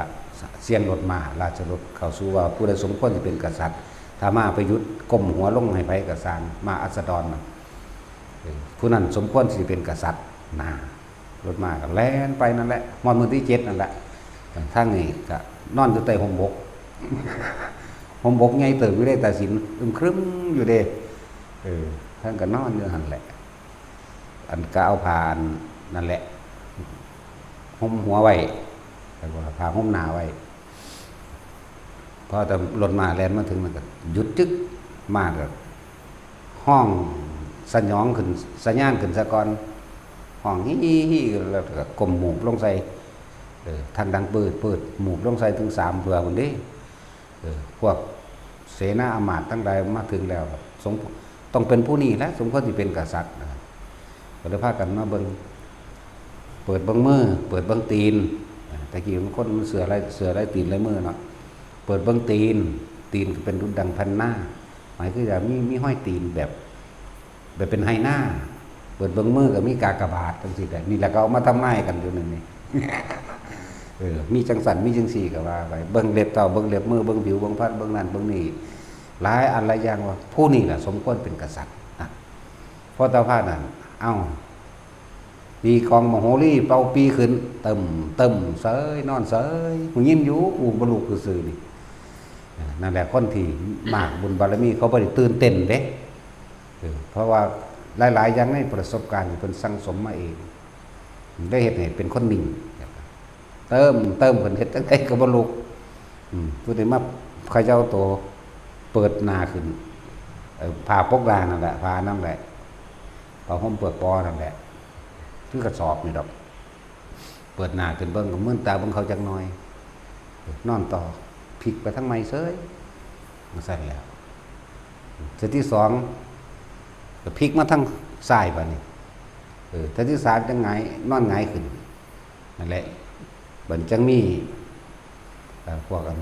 เสียงรถม้า ราชรถ เขาสู่ว่าผู้ใดสมควรสิเป็นกษัตริย์ ถ้าม้าไปหยุดก้มหัวลงให้ไผก็ซ่าง ม้าอัสดรน่ะ เออ ผู้นั้นสมควรสิเป็นกษัตริย์นะ รถม้าก็แล่นไปนั่นแหละ ฮอดมื้อที่เจ็ดนั่นแหละ ทางนี้ก็นอนอยู่ใต้ฮ่มบก ฮ่มบกใหญ่เติบอยู่เด้ ตาสินอึมครึมอยู่เด้ เออ ท่านก็นอนอยู่หั่นแหละ อันก็เอาผ้าอันนั่นแหละ ห่มหัวไว้ แล้วก็ผ้าห่มหน้าไว้ พอแต่รถม้าแล่นมาถึงมันก็หยุดจึ๊ก ม้าก็ฮ้องสยองขึ้น สะยานขึ้นซะก่อน ฮ้องฮี่ฮี่ฮี่ แล้วก็ก้มหมูบลงใส่ เออ ท่านดังปืดปืด หมูบลงใส่ถึงสามเทื่อพุ้นเด้ เออ พวกเสนาอำมาตย์ทั้งหลายมาถึงแล้ว สม ต้องเป็นผู้นี้แหละ สมควรสิเป็นกษัตริย์นะ ก็เลยพากันมาเบิ่ง เปิดเบิ่งมือ เปิดเบิ่งตีน อ่า แต่กี้มันคนมันเสื้อลาย เสื้อลายตีนลายมือเนาะ เปิดเบิ่งตีน ตีนก็เป็นดุจดังแผ่นนา หมายคือว่ามี มีห้อยตีนแบบ แบบเป็นไฮนา เปิดเบิ่งมือก็มีกากบาทจังซี่แหละ นี่แหละก็เอามาทำนายกันอยู่นั่นนี่ เออ มีจังสัน มีจังซี่ก็ว่าไป เบิ่งเล็บเท้า เบิ่งเล็บมือ เบิ่งผิว เบิ่งพรรณ เบิ่งนั่น เบิ่งนี่ หลายอันหลายอย่างว่า ผู้นี่แหละสมควรเป็นกษัตริย์นะ พอตาพาดนั่น เอ้า ตีกลองมโหรี เป่าปีขึ้น เติมเติมเสย นอนเสย หูยินอยู่ อูบ่ลุกซื่อๆนี่ นั่นแหละ คนที่มากบุญบารมี เขาบ่ได้ตื่นเต้นเด้ เออ เพราะว่าหลายๆอย่างในประสบการณ์ที่เพิ่นสั่งสมมาเอง ได้เฮ็ดให้เป็นคนนิ่ง เติม เติม เพิ่นเฮ็ดจั่งใดก็บ่ลุก อืม ผู้ใดมาเขย่าตัว เปิดหน้าขึ้น เอ่อ ผ้าปกหน้านั่นแหละ ผ้านั่นแหละ ผ้าห่มเปื้อนปอนั่นแหละ คือกระสอบนี่ดอก เปิดหน้าขึ้นเบิ่งก็มืนตาเบิ่งเขาจักหน่อย นอนต่อ พลิกไปทางใหม่เสย จั่งซั้นแหล้ว เทื่อที่สอง ก็พลิกมาทางซ้ายบาดนี้ เออ เทื่อที่สามจั่งหงาย นอนหงายขึ้น นั่นแหละ บัดจั่งมี เอ่อ พวกอัน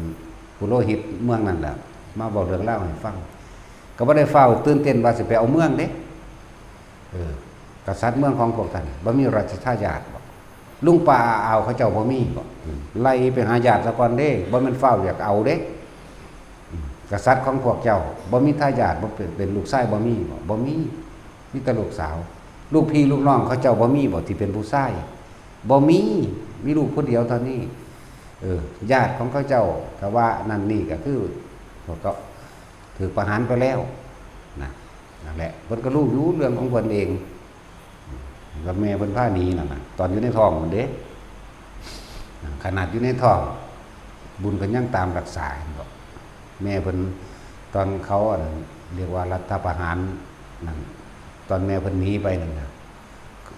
ปุโรหิตเมืองนั่นแหละ มาเว้าเรื่องราวให้ฟัง ก็บ่ได้ฟ้าวตื่นเต้นว่าสิไปเอาเมืองเด้ เออ กษัตริย์เมืองของพวกท่าน บ่มีราชทายาทบ่ ลุงป้าอาอาวเขาเจ้าบ่มีบ่ อืม ไล่ไปหาญาติซะก่อนเด้ บ่แม่นฟ้าวอยากเอาเด้ อืม กษัตริย์ของพวกเจ้า บ่มีทายาท บ่เป็น เป็นลูกชาย บ่มีบ่ บ่มี มีแต่ลูกสาว ลูกพี่ลูกน้องเขาเจ้าบ่มีบ่ ที่เป็นผู้ชาย บ่มี มีลูกผู้เดียวเท่านี้ เออ ญาติของเขาเจ้า ถ้าว่านั่นนี่ก็คือ พวกก็ ถูกประหารไปแล้วนะ นั่นแหละ เพิ่นก็รู้อยู่เรื่องของเพิ่นเอง กับแม่เพิ่นพาหนีนั่นน่ะ ตอนอยู่ในท้องพุ้นเด้ ขนาดอยู่ในท้อง บุญเพิ่นยังตามรักษาเห็นบ่ แม่เพิ่น ตอนเขา อัน เรียกว่ารัฐประหารนั่น ตอนแม่เพิ่นหนีไปนั่นน่ะ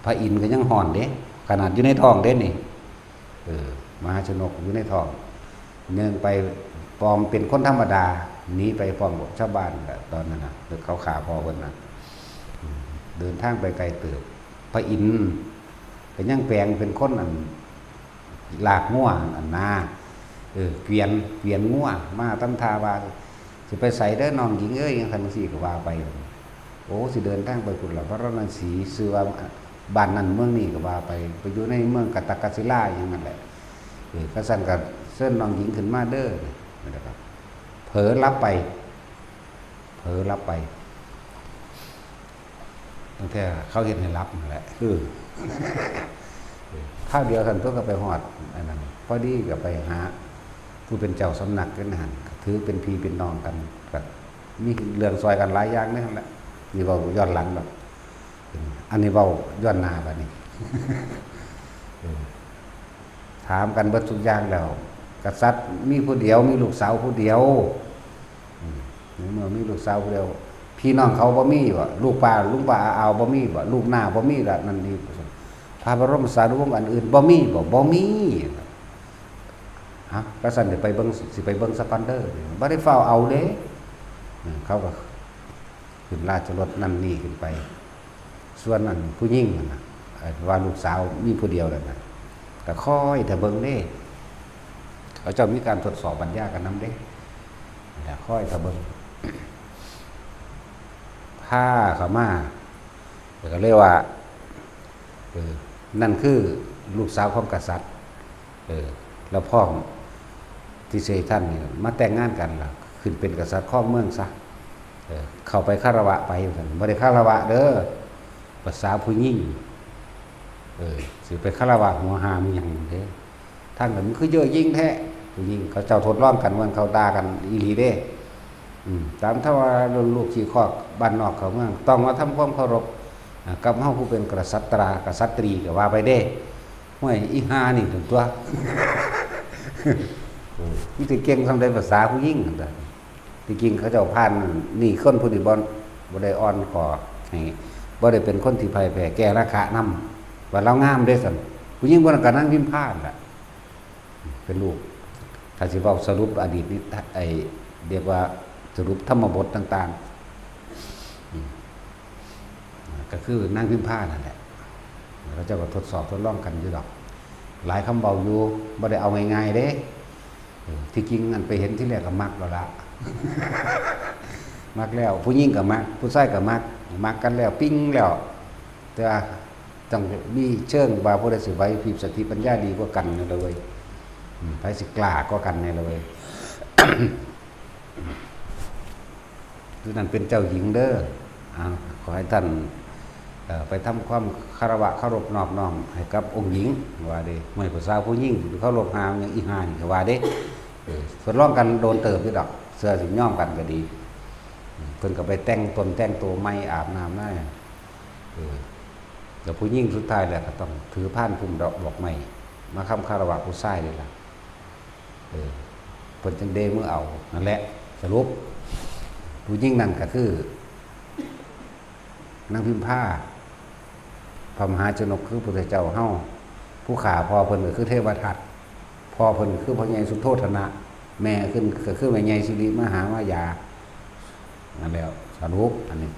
พระอินทร์ก็ยังฮ้อนเด้ ขนาดอยู่ในท้องเด้นี่ เออ มหาชนกอยู่ในท้อง เนื่องไปปลอมเป็นคนธรรมดา หนีไปพร้อมกับชาวบ้านแหละ ตอนนั้นน่ะ เขาฆ่าพ่อเพิ่นน่ะ อืม เดินทางไปไกลเติบ พระอินทร์ก็ยังแปลงเป็นคนอัน ลากงัวอันนา เออ เกวียน เกวียนงัว มาตำท่าว่า สิไปไสเด้อน้องหญิงเอ้ย จั่งซั้นจั่งซี้ก็ว่าไป โอ้ สิเดินทางไปพุ้นล่ะ พาราณสี ชื่อว่าบ้านนั้นเมืองนี้ก็ว่าไป ไปอยู่ในเมืองกะตะกะศิลาอย่างนั้นแหละ เออ คันซั้นก็เชิญน้องหญิงขึ้นมาเด้อ นะครับ เผลอหลับไป เผลอหลับไป ตั้งแต่เขาเฮ็ดให้หลับนั่นแหละ เออ คราวเดียวซั้นตัวก็ไปฮอดอันนั้น พอดีก็ไปหา ผู้เป็นเจ้าสำนักอยู่ในหั้น ก็ถือเป็นพี่เป็นน้องกัน ก็มีเรื่องซอยกันหลายอย่างในหั้นแหละ นี่เว้าย้อนหลังดอก อันนี้เว้าย้อนหน้าบัดนี้ เออ ถามกันเบิดทุกอย่างแล้ว กษัตริย์มีผู้เดียว มีลูกสาวผู้เดียว อืม ในเมื่อมีลูกสาวผู้เดียว พี่น้องเขาบ่มีบ่ ลูกป้า ลุงป้าอาอาวบ่มีบ่ ลูกน้าบ่มีละ นั่นนี่ พระบรมสารีวงศ์อันอื่นบ่มีบ่ บ่มี อ่ะ ก็สั่นเดี๋ยวไปเบิ่ง สิไปเบิ่งสปอนเซอร์ บ่ได้ฟ้าวเอาเด้ อืม เขาก็ขึ้นราชรถนั่นนี่ขึ้นไป ส่วนนั้นผู้หญิงนั่นน่ะ เอ่อ ว่าลูกสาวมีผู้เดียวนั่นน่ะ ก็คอยแต่เบิ่งเด้ เขาเจ้ามีการทดสอบปัญญากันนำเด้ แล้วคอยแต่เบิ่ง พาเขามา แล้วก็เลยว่า เออ นั่นคือลูกสาวของกษัตริย์ เออ แล้วพร้อมที่สิให้ท่านนี่มาแต่งงานกันล่ะ ขึ้นเป็นกษัตริย์ครองเมืองซะ เออ เข้าไปคารวะไปว่าซั่น บ่ได้คารวะเด้อ ภาษาผู้หญิง เออ สิไปคารวะหัวหามหยังเด้ ทางนั้นมันคือเย่อหยิ่งแท้ ผู้หญิงเขาเจ้าทดลองกัน มันเขาด่ากันอีหลีเด้ อืม ตามธรรมดาลูกขี้คอกบ้านนอกเขาเมือง ต้องมาทำความเคารพ อ่า กับเฮาผู้เป็นกษัตรา กษัตรีก็ว่าไปเด้ ห้วยอีห่านี่ถึงตัว เออ มันสิเก่งส่ำใดภาษาผู้หญิงนั่นล่ะ ที่จริงเขาเจ้าผ่านนี่ คนผู้นี้บ่ บ่ได้อ่อนข้อให้ บ่ได้เป็นคนที่พ่ายแพ้ แก่ราคะนำ ว่าลาวงามเด้ซั่น ผู้หญิงผู้นั้นก็นางพิมพานั่นล่ะ เป็นลูก ถ้าสิเว้าสรุปอดีตนี่ ไอ้ เรียกว่าสรุปธรรมบทต่างๆ อืม ก็คือนางพิมพานั่นแหละ เขาเจ้าก็ทดสอบทดลองกันอยู่ดอก หลายคำเว้าอยู่ บ่ได้เอาง่ายๆเด้ เออ ที่จริงอันไปเห็นที่แรกก็มักแล้วละ มักแล้ว ผู้หญิงก็มัก ผู้ชายก็มัก มักกันแล้ว ปิ๊งแล้ว แต่ว่าต้องมีเชิงว่าผู้ใดสิไหวพริบสติปัญญาดีกว่ากันนี่ล่ะเว้ย อืม ไผสิกล้ากว่ากันนี่ล่ะเว้ย ผู้นั้นเป็นเจ้าหญิงเด้อ อ่า ขอให้ท่าน เอ่อ ไปทำความคารวะเคารพนอบน้อมให้กับองค์หญิง ว่าเด้ ห้วยผู้สาวผู้หญิงสิไปเคารพหาหยังอีห่านี่ก็ว่าเด้ เออ ทดลองกันโดนเติบอยู่ดอก เทื่อสิยอมกันก็ดี อืม เพิ่นก็ไปแต่งตนแต่งตัวใหม่ อาบน้ำมา เออ แล้วผู้หญิงสุดท้ายแล้วก็ต้องถือพานพุ่มดอก ดอกไม้ มาค้ำคารวะผู้ชายนี่ล่ะ เออ เพิ่นจั่งเด้มือเอา นั่นแหละ สรุป ผู้หญิงนั่นก็คือ นางพิมพา พระมหาชนกคือพุทธเจ้าเฮา ผู้ฆ่าพ่อเพิ่นก็คือเทวทัต พ่อเพิ่นก็คือพ่อใหญ่สุโธทนะ แม่ขึ้นก็คือแม่ใหญ่สิริมหามายา นั่นแหละ สรุปอันนี้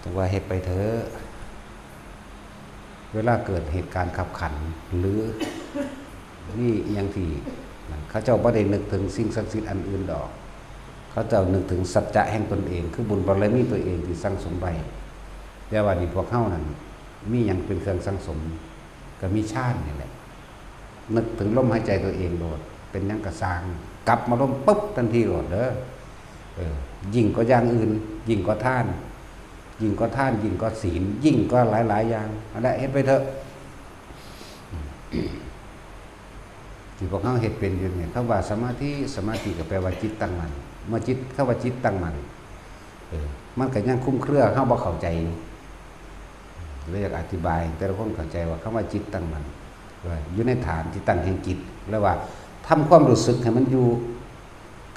จั่งว่าเฮ็ดไปเถอะ เวลาเกิดเหตุการณ์คับขัน หรือมีอิหยังที่นั่น เขาเจ้าบ่ได้นึกถึงสิ่งศักดิ์สิทธิ์อันอื่นดอก เขาเจ้านึกถึงสัจจะแห่งตนเอง คือบุญบารมีตัวเองที่สั่งสมไว้ แต่ว่านี่พวกเฮานั่น มีหยังเป็นเครื่องสั่งสม ก็มีฌานนี่แหละ นึกถึงลมหายใจตัวเองโลด เป็นหยังก็ซ่าง กลับมาลมปุ๊บทันทีโลดเด้อ เออ ยิ่งกว่าอย่างอื่น ยิ่งกว่าทาน ยิ่งกว่าทาน ยิ่งกว่าศีล ยิ่งกว่าหลายๆอย่าง นั่นแหละ เฮ็ดไปเถอะ ที่พวกเฮาเฮ็ดเป็นอยู่นี่ คำว่าสมาธิ สมาธิก็แปลว่าจิตตั้งมั่น เมื่อจิต คำว่าจิตตั้งมั่น เออ มันก็ยังคลุมเครือ เฮาบ่เข้าใจ เลยอยากอธิบายให้แต่ละคนเข้าใจว่าคำว่าจิตตั้งมั่น ว่าอยู่ในฐานที่ตั้งแห่งจิต แล้วว่าทำความรู้สึกให้มันอยู่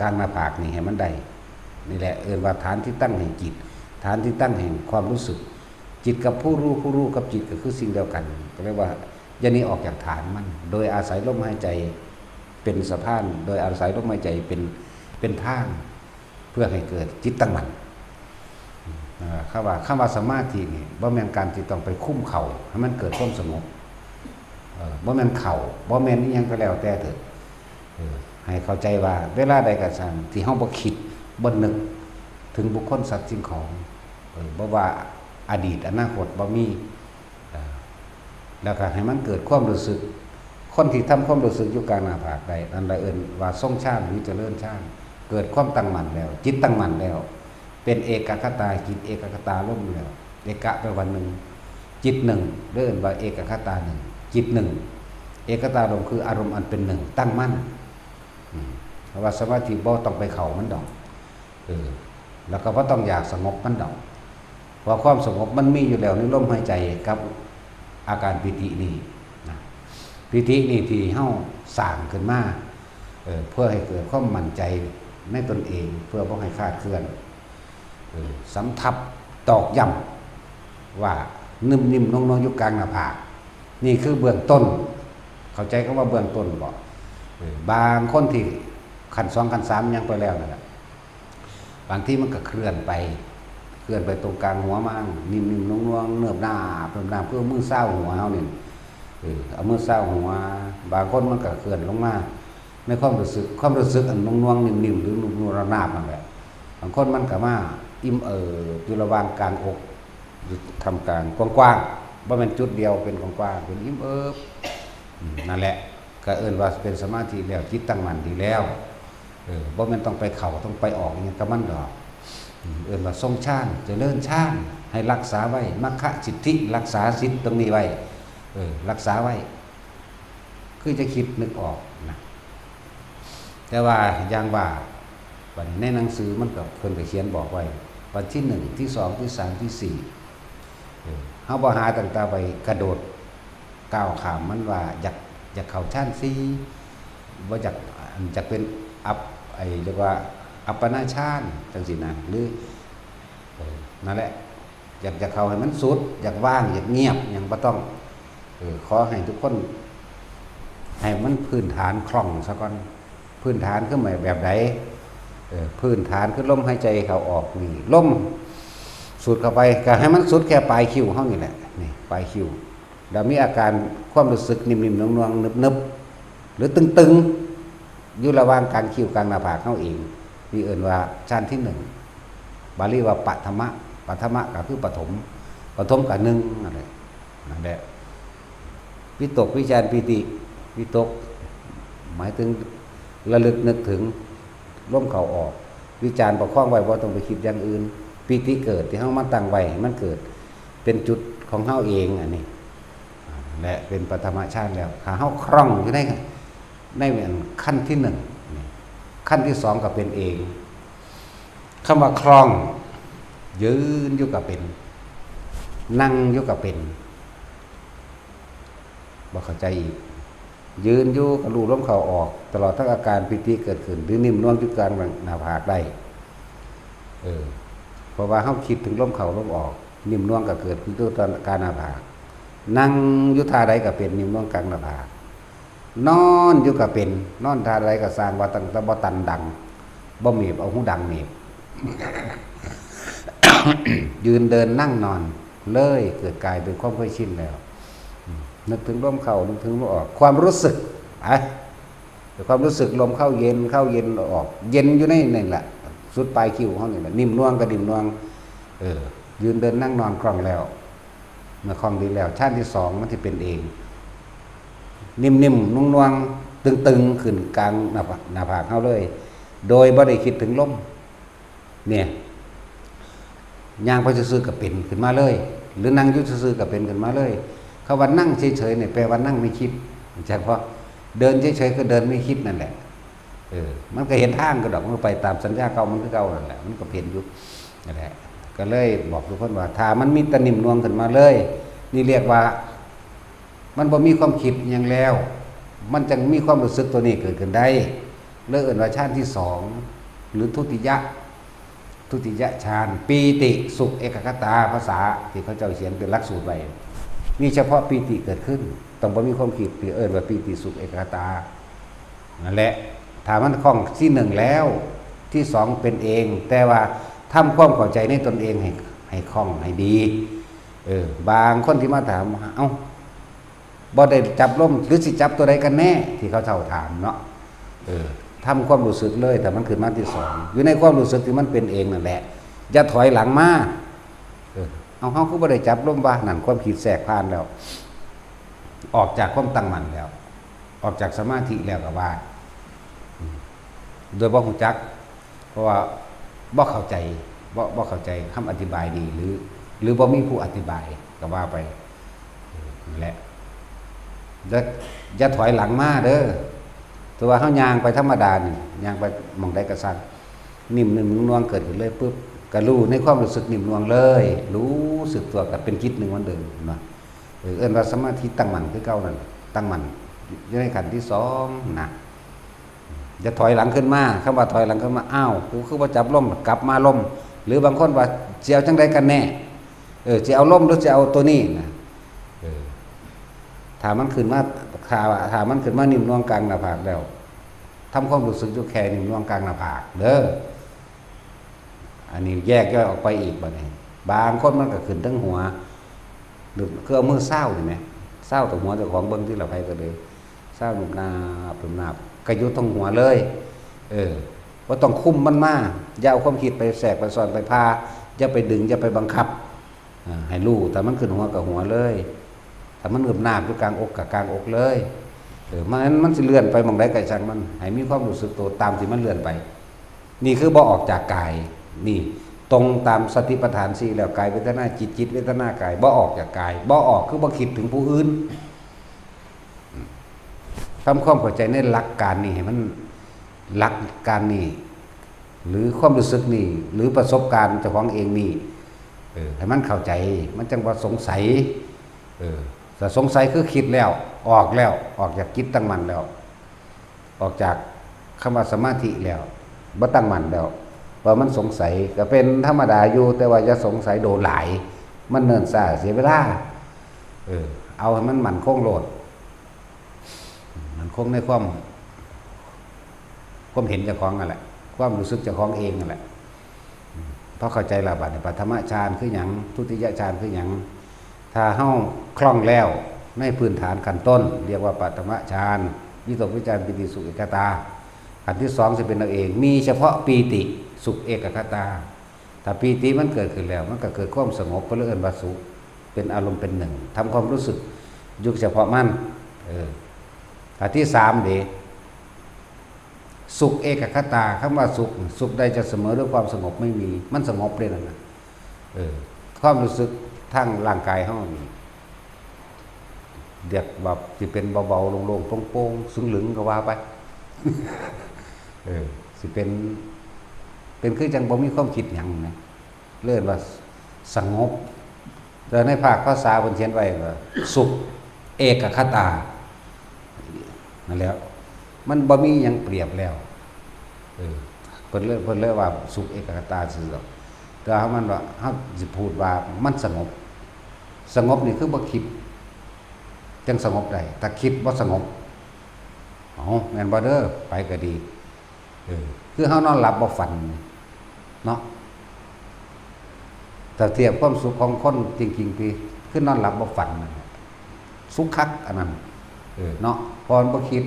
กลางหน้าผากนี่ให้มันได้ นี่แหละเอิ้นว่าฐานที่ตั้งแห่งจิต ฐานที่ตั้งแห่งความรู้สึก จิตกับผู้รู้ ผู้รู้กับจิตก็คือสิ่งเดียวกัน ก็เรียกว่าอย่าหนีออกจากฐานมัน โดยอาศัยลมหายใจเป็นสะพาน โดยอาศัยลมหายใจเป็น เป็นทาง เพื่อให้เกิดจิตตั้งมั่น อ่า คำว่า คำว่าสมาธินี่ บ่แม่นการที่ต้องไปคุมเข่าให้มันเกิดความสงบ เอ่อ บ่แม่นเข่า บ่แม่นอิหยังก็แล้วแต่เถอะ เออ ให้เข้าใจว่าเวลาใดก็ตามที่เฮาบ่คิด บ่นึกถึงบุคคลสัตว์สิ่งของ เออ บ่ว่าอดีตอนาคตบ่มี เอ่อ แล้วก็ให้มันเกิดความรู้สึก คนที่ทำความรู้สึกอยู่กลางหน้าผากได้ นั่นละเอิ้นว่าทรงฌานหรือเจริญฌาน เกิดความตั้งมั่นแล้ว จิตตั้งมั่นแล้ว เป็นเอกคตาจิต เอกคตารมณ์แล้ว เอกะแปลว่าหนึ่ง จิตหนึ่ง เรียกว่าเอกคตาหนึ่ง จิตหนึ่ง เอกคตารมณ์คืออารมณ์อันเป็นหนึ่ง ตั้งมั่น อืม เพราะว่าสมาธิบ่ต้องไปเข้ามันดอก เออ แล้วก็บ่ต้องอยากสงบมันดอก เพราะความสงบมันมีอยู่แล้วในลมหายใจกับอาการปีตินี่นะ ปีตินี่ที่เฮาสร้างขึ้นมา เออ เพื่อให้เกิดความมั่นใจในตนเอง เพื่อบ่ให้คลาดเคลื่อน เออ สำทับตอกย้ำว่านึ่มนิ่มนวลนวลอยู่กลางหน้าผาก นี่คือเบื้องต้น เข้าใจคำว่าเบื้องต้นบ่ บางคนที่ขั้นสองขั้นสามยังไปแล้วนั่นแหละ บางทีมันก็เคลื่อนไป เคลื่อนไปตรงกลางหัวมั่ง นิ่มๆนวลๆ เนิบนาบเนิบนาบคือมือซาวหัวเฮานี่ เออ เอามือซาวหัว บางคนมันก็เคลื่อนลงมา ในความรู้สึก ความรู้สึกอันนวลๆนิ่มๆหรือนุ่มๆนาบๆนั่นแหละ บางคนมันก็มาอิ่มเอิบอยู่ระหว่างกลางอก อยู่ท่ามกลางกว้างๆ บ่แม่นจุดเดียว เป็นกว้างๆ เป็นอิ่มเอิบ อืม นั่นแหละ ก็เอิ้นว่าเป็นสมาธิแล้ว จิตตั้งมั่นดีแล้ว เออ บ่แม่นต้องไปเข้า ต้องไปออกอิหยังกับมันดอก อืม เอิ้นว่าทรงฌาน เจริญฌาน ให้รักษาไว้ มัคคะสิทธิ รักษาสิทธิ์ตรงนี้ไว้ เออ รักษาไว้ คือจะคิดนึกออกนะ แต่ว่าอย่างว่า บัดนี้ในหนังสือมันก็ เพิ่นก็เขียนบอกไว้ ว่าที่หนึ่ง ที่สอง ที่สาม ที่สี่ เออ เฮาบ่หาตั้งแต่ไปกระโดดก้าวข้ามมันว่าอยาก อยากเข้าฌานสี่ บ่อยาก อัน อยากเป็นอัป ไอ้เรียกว่าอัปปนาฌานจังซี่นะ หรือ เออ นั่นแหละ อยากจะเข้าให้มันสุด อยากว่าง อยากเงียบ หยังบ่ต้อง เออ ขอให้ทุกคน ให้มันพื้นฐานคล่องซะก่อน พื้นฐานคือหมายแบบใด เออ พื้นฐานคือลมหายใจเข้าออกนี่ ลมสูดเข้าไป ก็ให้มันสุดแค่ปลายคิ้วเฮานี่แหละ นี่ ปลายคิ้ว แล้วมีอาการความรู้สึกนิ่มๆนวลๆนึบๆ หรือตึงๆ อยู่ระหว่างกลางคิ้วกลางหน้าผากเฮาเอง นี่เอิ้นว่าฌานที่หนึ่ง บาลีว่าปฐมะ ปฐมะก็คือปฐม ปฐมก็หนึ่งนั่นแหละ นั่นแหละ วิตก วิจาร ปีติ วิตก หมายถึงระลึกนึกถึงลมเข้าออก วิจาร ประคองไว้ บ่ต้องไปคิดอย่างอื่น ปีติเกิด ที่เฮามาตั้งไว้ให้มันเกิด เป็นจุดของเฮาเอง อันนี้ และเป็นปฐมฌานแล้ว ถ้าเฮาคล่องอยู่ใน ในขั้นที่หนึ่ง นี่ ขั้นที่สองก็เป็นเอง คำว่าคล่อง ยืนอยู่ก็เป็น นั่งอยู่ก็เป็น บ่เข้าใจอีก ยืนอยู่ก็รู้ลมเข้าออก ตลอดทั้งอาการปีติเกิดขึ้น หรือนิ่มนวลอยู่กลางหน้าผากได้ เออ เพราะว่าเฮาคิดถึงลมเข้าลมออก นิ่มนวลก็เกิดขึ้นอยู่ตอนกลางหน้าผาก นั่งอยู่ท่าใดก็เป็นนิ่มนวลกลางหน้าผาก นอนอยู่ก็เป็น นอนท่าใดก็ซ่าง ว่าตั้งแต่บ่ตันดัง บ่เมีบ เอาหูดังเมีบ ยืนเดินนั่งนอน เลยเกิดกลายเป็นความเคยชินแล้ว อืม นึกถึงลมเข้า นึกถึงลมออก ความรู้สึก อ่ะ ความรู้สึกลมเข้าเย็น เข้าเย็นออก เย็นอยู่ในนั่นแหละ สุดปลายคิ้วเฮานี่แหละ นิ่มนวลก็นิ่มนวล เออ ยืนเดินนั่งนอนคล่องแล้ว เมื่อคล่องดีแล้ว ฌานที่สองมันสิเป็นเอง นิ่มๆนวลๆตึงๆขึ้นกลางหน้าผาก หน้าผากเฮาเลย โดยบ่ได้คิดถึงลม เนี่ย ย่างไปซื่อๆก็เป็นขึ้นมาเลย หรือนั่งอยู่ซื่อๆก็เป็นขึ้นมาเลย คำว่านั่งเฉยๆเนี่ย แปลว่านั่งไม่คิด จักบ่ เดินเฉยๆก็เดินไม่คิดนั่นแหละ เออ มันก็เห็นทางก็ดอก มันก็ไปตามสัญญาเก่ามันคือเก่านั่นแหละ มันก็เห็นอยู่นั่นแหละ ก็เลยบอกทุกคนว่า ถ้ามันมีแต่นิ่มนวลขึ้นมาเลย นี่เรียกว่า มันบ่มีความคิดหยังแล้ว มันจั่งมีความรู้สึกตัวนี้เกิดขึ้นได้ เลยเอิ้นว่าฌานที่สอง หรือทุติยะ ทุติยฌาน ปีติสุขเอกัคคตา ภาษาที่เขาเจ้าเขียนเป็นหลักสูตรไว้ มีเฉพาะปีติเกิดขึ้น ต้องบ่มีความคิด ที่เอิ้นว่าปีติสุขเอกัคคตา นั่นแหละ ถ้ามันคล่องที่หนึ่งแล้ว ที่สองเป็นเอง แต่ว่าทำความเข้าใจในตนเองให้ ให้คล่องให้ดี เออ บางคนที่มาถามว่า เอ้า บ่ได้จับลม หรือสิจับตัวใดกันแน่ ที่เขาเจ้าถามเนาะ เออ ทำความรู้สึกเลย แต่มันขึ้นมาที่สอง อยู่ในความรู้สึกที่มันเป็นเองนั่นแหละ อย่าถอยหลังมา เออ เอา เฮาคือบ่ได้จับลมวะ นั่นความคิดแทรกผ่านแล้ว ออกจากความตั้งมั่นแล้ว ออกจากสมาธิแล้วก็ว่า อืม โดยบ่ฮู้จัก เพราะว่าบ่เข้าใจ บ่ บ่เข้าใจคำอธิบายดี หรือ หรือบ่มีผู้อธิบายก็ว่าไป เออ นั่นแหละ อย่า อย่าถอยหลังมาเด้อ แต่ว่าเฮาย่างไปธรรมดานี่ ย่างไปหม่องใดก็ซ่าง นิ่มๆนวลๆเกิดขึ้นเลยปุ๊บ ก็รู้ในความรู้สึกนิ่มนวลเลย รู้สึกตัวก็เป็นจิตหนึ่งเหมือนเดิมเนาะ เออ เอิ้นว่าสมาธิตั้งมั่นคือเก่านั่น ตั้งมั่นอยู่ในขั้นที่สองนะ อย่าถอยหลังขึ้นมา คำว่าถอยหลังขึ้นมา อ้าว กูคือบ่จับลม กลับมาลม หรือบางคนว่าสิเอาจั่งใดกันแน่ เออ สิเอาลมหรือสิเอาตัวนี้นะ เออ ถ้ามันขึ้นมา ถ้า ถ้ามันขึ้นมานิ่มนวลกลางหน้าผากแล้ว ทำความรู้สึกอยู่แค่นิ้วโป้งกลางหน้าผากเด้อ อันนี้แยกย่อยออกไปอีกบัดนี้ บางคนมันก็ขึ้นเทิงหัว หรือคือเอามือซาวนี่แหม ซาวตรงหัวเจ้าของเบิ่งที่ละไผก็เลย ซาวหนุบหนาบหนุบหนาบ ก็อยู่ตรงหัวเลย เออ บ่ต้องคุมมันมา อย่าเอาความคิดไปแทรกไปซ้อนไปพา อย่าไปดึง อย่าไปบังคับ อ่า ให้รู้ ถ้ามันขึ้นหัวก็หัวเลย ถ้ามันหนุบหนาบอยู่กลางอกก็กลางอกเลย เออ มัน มันสิเลื่อนไปหม่องใดก็ช่างมัน ให้มีความรู้สึกตัวตามที่มันเลื่อนไป นี่คือบ่ออกจากกาย นี่ตรงตามสติปัฏฐานสี่แล้ว กายเวทนาจิต จิตเวทนากาย บ่ออกจากกาย บ่ออกคือบ่คิดถึงผู้อื่น ทำความเข้าใจในหลักการนี่ให้มัน หลักการนี่ หรือความรู้สึกนี่ หรือประสบการณ์เจ้าของเองนี่ เออ ให้มันเข้าใจ มันจั่งบ่สงสัย เออ ถ้าสงสัยคือคิดแล้ว ออกแล้ว ออกจากจิตตั้งมั่นแล้ว ออกจากคำว่าสมาธิแล้ว บ่ตั้งมั่นแล้ว ว่ามันสงสัย ก็เป็นธรรมดาอยู่ แต่ว่าอย่าสงสัยโดนหลาย มันเนิ่นช้าเสียเวลา เออ เอาให้มันมั่นคงโลด มั่นคงในความ ความเห็นเจ้าของนั่นแหละ ความรู้สึกเจ้าของเองนั่นแหละ อืม พอเข้าใจแล้วบัดนี้ ปฐมฌานคือหยัง ทุติยฌานคือหยัง ถ้าเฮาคล่องแล้วในพื้นฐานขั้นต้น เรียกว่าปฐมฌาน วิตกวิจารปีติสุขเอกคตา ขั้นที่สองสิเป็นเอาเอง มีเฉพาะปีติสุขเอกคตา ถ้าปีติมันเกิดขึ้นแล้ว มันก็เกิดความสงบ ก็เลยเอิ้นว่าสุข เป็นอารมณ์เป็นหนึ่ง ทำความรู้สึกอยู่เฉพาะมัน เออ อันที่สามเด้ สุขเอกคตา คำว่าสุข สุขใดจะเสมอด้วยความสงบไม่มี มันสงบเด้นั่นน่ะ เออ ความรู้สึกทางร่างกายเฮานี่ เรียกว่าสิเป็นเบาๆ โล่งๆ โปร่งๆ ซึ่งหลึงก็ว่าไป เออ สิเป็น เป็นคือจั่งบ่มีความคิดหยังนะ เรียกว่าสงบ แต่ในภาคภาษาเพิ่นเขียนไว้ว่าสุขเอกคตา นั่นแหละ มันบ่มีหยังเปรียบแล้ว เออ เพิ่นเลย เพิ่นเลยว่าสุขเอกคตาซื่อดอก แต่ว่ามันว่า เฮาสิพูดว่ามันสงบ สงบนี่คือบ่คิด จั่งสงบได้ ถ้าคิดบ่สงบ เอ้า แม่นบ่เด้อ ไปก็ดี เออ คือเฮานอนหลับบ่ฝันเนาะ ถ้าเทียบความสุขของคนจริงๆ ที่คือนอนหลับบ่ฝันนั่นน่ะ สุขคักอันนั้น เออ เนาะ เพราะมันบ่คิด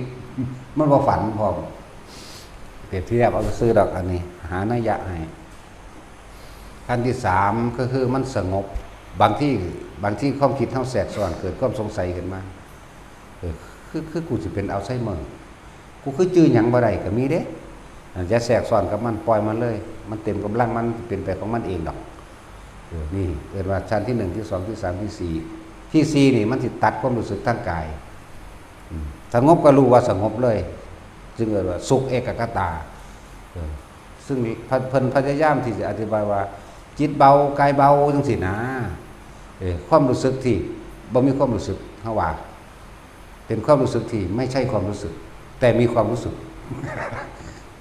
มันบ่ฝันพร้อม เปรียบเทียบเอาซื่อดอกอันนี้ หานัยยะให้ ขั้นที่สามก็คือมันสงบ บางที บางทีความคิดเฮาแทรกซ้อน เกิดความสงสัยขึ้นมา เออ คือ คือกูสิเป็นอัลไซเมอร์ กูคือจื่อหยังบ่ได้ก็มีเด้ อ่า อย่าแทรกซ้อนกับมัน ปล่อยมันเลย มันเต็มกำลังมัน เป็นไปของมันเองดอก เออ นี่เอิ้นว่าชั้นที่หนึ่ง ที่สอง ที่สาม ที่สี่ ที่สี่นี่มันสิตัดความรู้สึกทางกาย อืม สงบก็รู้ว่าสงบเลย จึงเอิ้นว่าสุขเอกคตา เออ ซึ่งพะ เพิ่นพยายามที่จะอธิบายว่า จิตเบากายเบาจังซี่นะ เออ ความรู้สึกที่บ่มีความรู้สึก เฮาว่า เป็นความรู้สึกที่ไม่ใช่ความรู้สึก แต่มีความรู้สึก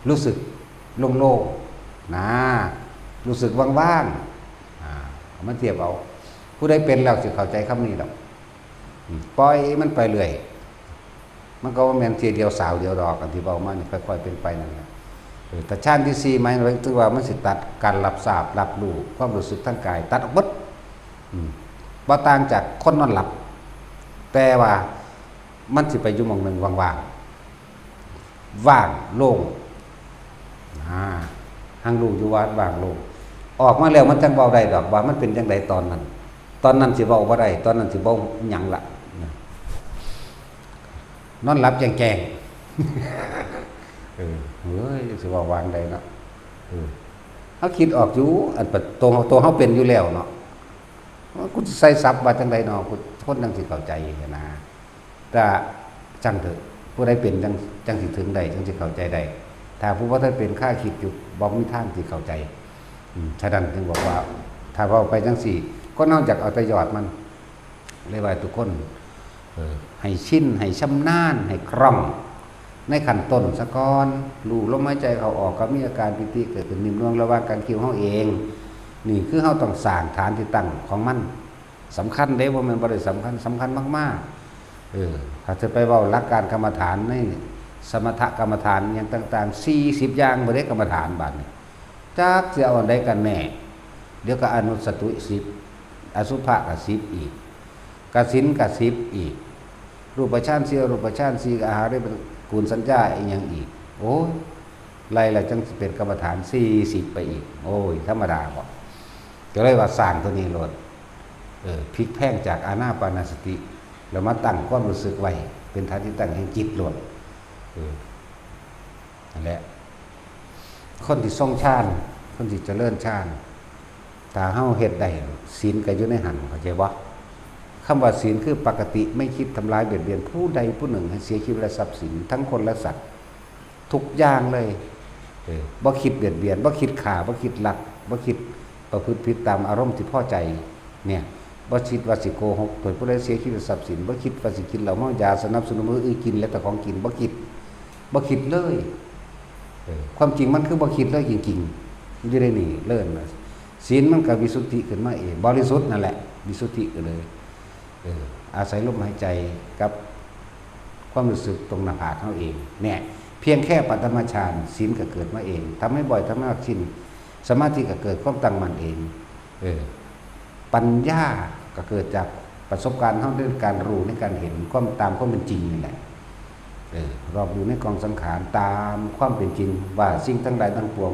รู้สึกโล่งๆ นะ รู้สึกว่างๆ อ่า เอามาเทียบเอา ผู้ใดเป็นแล้วสิเข้าใจคำนี้ดอก อืม ปล่อยมันไปเรื่อย มันก็บ่แม่นเทื่อเดียวสาวเดียวดอก อันที่เว้ามานี่ค่อยๆเป็นไปนั่นแหละ เออ แต่ฌานที่สี่หมายถึงว่ามันสิตัดการรับทราบรับรู้ ความรู้สึกทางกาย ตัดออกเบิด อืม บ่ต่างจากคนนอนหลับ แต่ว่ามันสิไปอยู่หม่องหนึ่งว่างๆ ว่างโล่ง อ่า หังรู้อยู่ว่าว่างโล่ง ออกมาแล้วมันจั่งเว้าได้ดอกว่ามันเป็นจั่งใดตอนนั้น ตอนนั้นสิเว้าบ่ได้ ตอนนั้นสิบ่หยังละ นอนหลับแจ้งๆ เออ เฮ้ย สิเว้าวางใดเนาะ เออ เฮาคิดออกอยู่ อันปะ ตัว ตัวเฮาเป็นอยู่แล้วเนาะ กูสิใส่ศัพท์ว่าจั่งใดเนาะ กู คนจั่งสิเข้าใจหั้นนะ แต่จั่งเถอะ ผู้ใดเป็นจั่ง จั่งสิถึงได้ จั่งสิเข้าใจได้ ถ้าผู้บ่ทันเป็นคาคิดอยู่ บ่มีทางสิเข้าใจ อืม ฉะนั้นจึงบอกว่า ถ้าเว้าไปจั่งซี้ คนเฮาอยากเอาแต่ยอดมัน เลยว่าทุกคน เออ ให้ชิน ให้ชำนาญ ให้คล่อง ในขั้นต้นซะก่อน รู้ลมหายใจเข้าออก ก็มีอาการปีติเกิดขึ้นนิ่มนวลระหว่างกลางคิ้วเฮาเอง นี่คือเฮาต้องสร้างฐานที่ตั้งของมัน สำคัญเด้ บ่แม่นบ่ได้สำคัญ สำคัญมากๆ เออ ถ้าจะไปเว้าหลักการกรรมฐานใน สมถกรรมฐานอย่างต่างๆ สี่สิบ อย่างบ่ได้กรรมฐานบาดนี้ จักสิเอาอันใดกันแน่ เดี๋ยวก็อนุสติ สิบ อสุภะก็ สิบ อีก กสิณก็ สิบ อีก รูปฌานสี่ อรูปฌานสี่ อาหารปฏิกูลสัญญาอีกอย่างอีก โอ้ย ไล่ละจังสิเป็นกรรมฐาน สี่สิบ ไปอีก โอ้ย ธรรมดาบ่ ก็เลยว่าสร้างตัวนี้โลด เออ พลิกแพลงจากอานาปานสติ แล้วมาตั้งความรู้สึกไว้ เป็นฐานที่ตั้งแห่งจิตโลด เออ นั่นแหละ คนที่ทรงฌาน คนที่เจริญฌาน ถ้าเฮาเฮ็ดได้ ศีลก็อยู่ในหั้น เข้าใจบ่ คำว่าศีลคือปกติไม่คิดทำร้ายเบียดเบียนผู้ใดผู้หนึ่งให้เสียชีวิตและทรัพย์สิน ทั้งคนและสัตว์ ทุกอย่างเลย เออ บ่คิดเบียดเบียน บ่คิดฆ่า บ่คิดลัก บ่คิดประพฤติผิดตามอารมณ์ที่พอใจ เนี่ย บ่คิดว่าสิโกหก เพื่อผู้ใดเสียชีวิตทรัพย์สิน บ่คิดว่าสิกินเหล้าเมายา สนับสนุนผู้อื่นกินและแต่ของกิน บ่คิด บ่คิดเลย เออ ความจริงมันคือบ่คิดเลยจริงๆ มันอยู่ในนี่เลยนะ ศีลมันก็วิสุทธิขึ้นมาเอง บริสุทธิ์นั่นแหละ วิสุทธิก็เลย เออ อาศัยลมหายใจกับความรู้สึกตรงหน้าผากเฮาเอง เนี่ย เพียงแค่ปฐมฌาน ศีลก็เกิดมาเอง ทำให้บ่อย ทำให้มากขึ้น สมาธิก็เกิด ความตั้งมั่นเอง เออ ปัญญาก็เกิดจากประสบการณ์เฮาในการรู้ ในการเห็นความตามความเป็นจริงนี่แหละ เออ รอบรู้ในกองสังขารตามความเป็นจริง ว่าสิ่งทั้งหลายทั้งปวง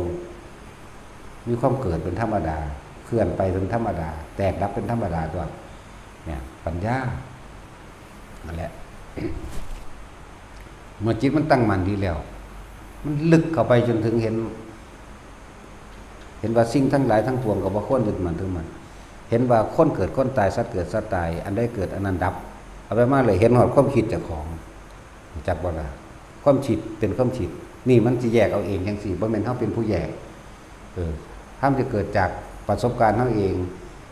มีความเกิดเป็นธรรมดา เคลื่อนไปเป็นธรรมดา แตกดับเป็นธรรมดาตัว เนี่ย ปัญญา นั่นแหละ เมื่อจิตมันตั้งมั่นดีแล้ว มันลึกเข้าไปจนถึงเห็น เห็นว่าสิ่งทั้งหลายทั้งปวงก็บ่ควรยึดมั่นถือมั่น เห็นว่าคนเกิดคนตาย สัตว์เกิดสัตว์ตาย อันใดเกิดอันนั้นดับ เอาไปมาเลย เห็นฮอดความคิดเจ้าของ จักบ่ล่ะ ความคิดเป็นความคิด นี่มันสิแยกเอาเองจังซี่ บ่แม่นเฮาเป็นผู้แยก เออ ถ้ามันจะเกิดจากประสบการณ์เฮาเอง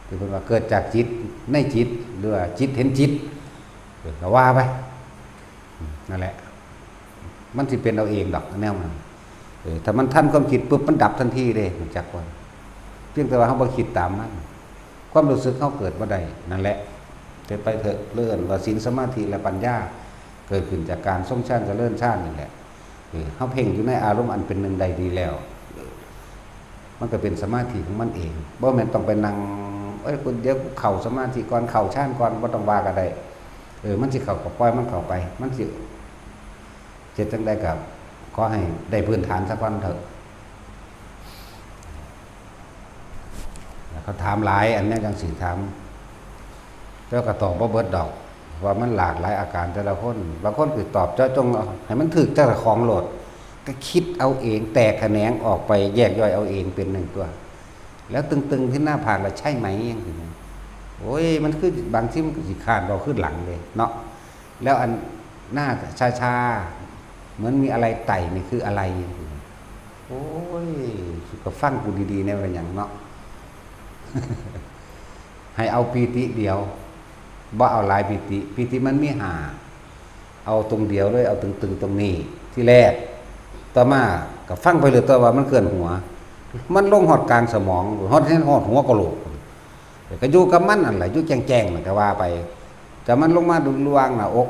ที่เพิ่นว่าเกิดจากจิต ในจิต หรือว่าจิตเห็นจิต เออ ก็ว่าไป อืม นั่นแหละ มันสิเป็นเอาเองดอก แนวมัน เออ ถ้ามันทันความคิดปุ๊บ มันดับทันทีเด้ รู้จักบ่ เพียงแต่ว่าเฮาบ่คิดตามมัน ความรู้สึกเฮาเกิดบ่ได้ นั่นแหละ เฮ็ดไปเถอะ เรื่องว่าศีล สมาธิ และปัญญา เกิดขึ้นจากการทรงฌาน เจริญฌานนี่แหละ เออ เฮาเพ่งอยู่ในอารมณ์อันเป็นหนึ่งได้ดีแล้ว เออ มันก็เป็นสมาธิของมันเอง บ่แม่นต้องไปนั่ง เอ้ย กู เดี๋ยวกูเข้าสมาธิก่อน เข้าฌานก่อน บ่ต้องว่าก็ได้ เออ มันสิเข้าก็ปล่อยมันเข้าไป มันสิเฮ็ดจั่งใดก็ขอให้ได้พื้นฐานซะก่อนเถอะ เขาถามหลายอันเนี้ย จังสิถาม แต่ว่าก็ตอบบ่เบิดดอก ว่ามันหลากหลายอาการแต่ละคน บางคนคือตอบเจาะจงเอาให้มันถืกเจ้าของโลด ก็คิดเอาเอง แตกแขนงออกไป แยกย่อยเอาเองเป็นหนึ่งตัว แล้วตึงๆที่หน้าผากแล้วใช่ไหม จังซี้นะ โอ้ย มันคือบางทีมันก็สิขาดบ่ขึ้นหลังเลยเนาะ แล้วอันหน้าชาๆ เหมือนมีอะไรไต่นี่คืออะไร โอ้ย ก็ฟังกูดีๆ แน่ว่าหยังเนาะ ให้เอาปีติเดียว บ่เอาหลายปีติ ปีติมันมีห้า เอาตรงเดียวเลย เอาตึงๆ ตรงนี้ ที่แรก ต่อมาก็ฟังไปเลย ต่อว่ามันเคลื่อนหัว มันลงฮอดกลางสมอง ฮอด ฮอดหัวกะโหลก ก็อยู่กับมันนั่นแหละ อยู่แจ้งๆ นั่นก็ว่าไป แต่มันลงมาดวงหน้าอก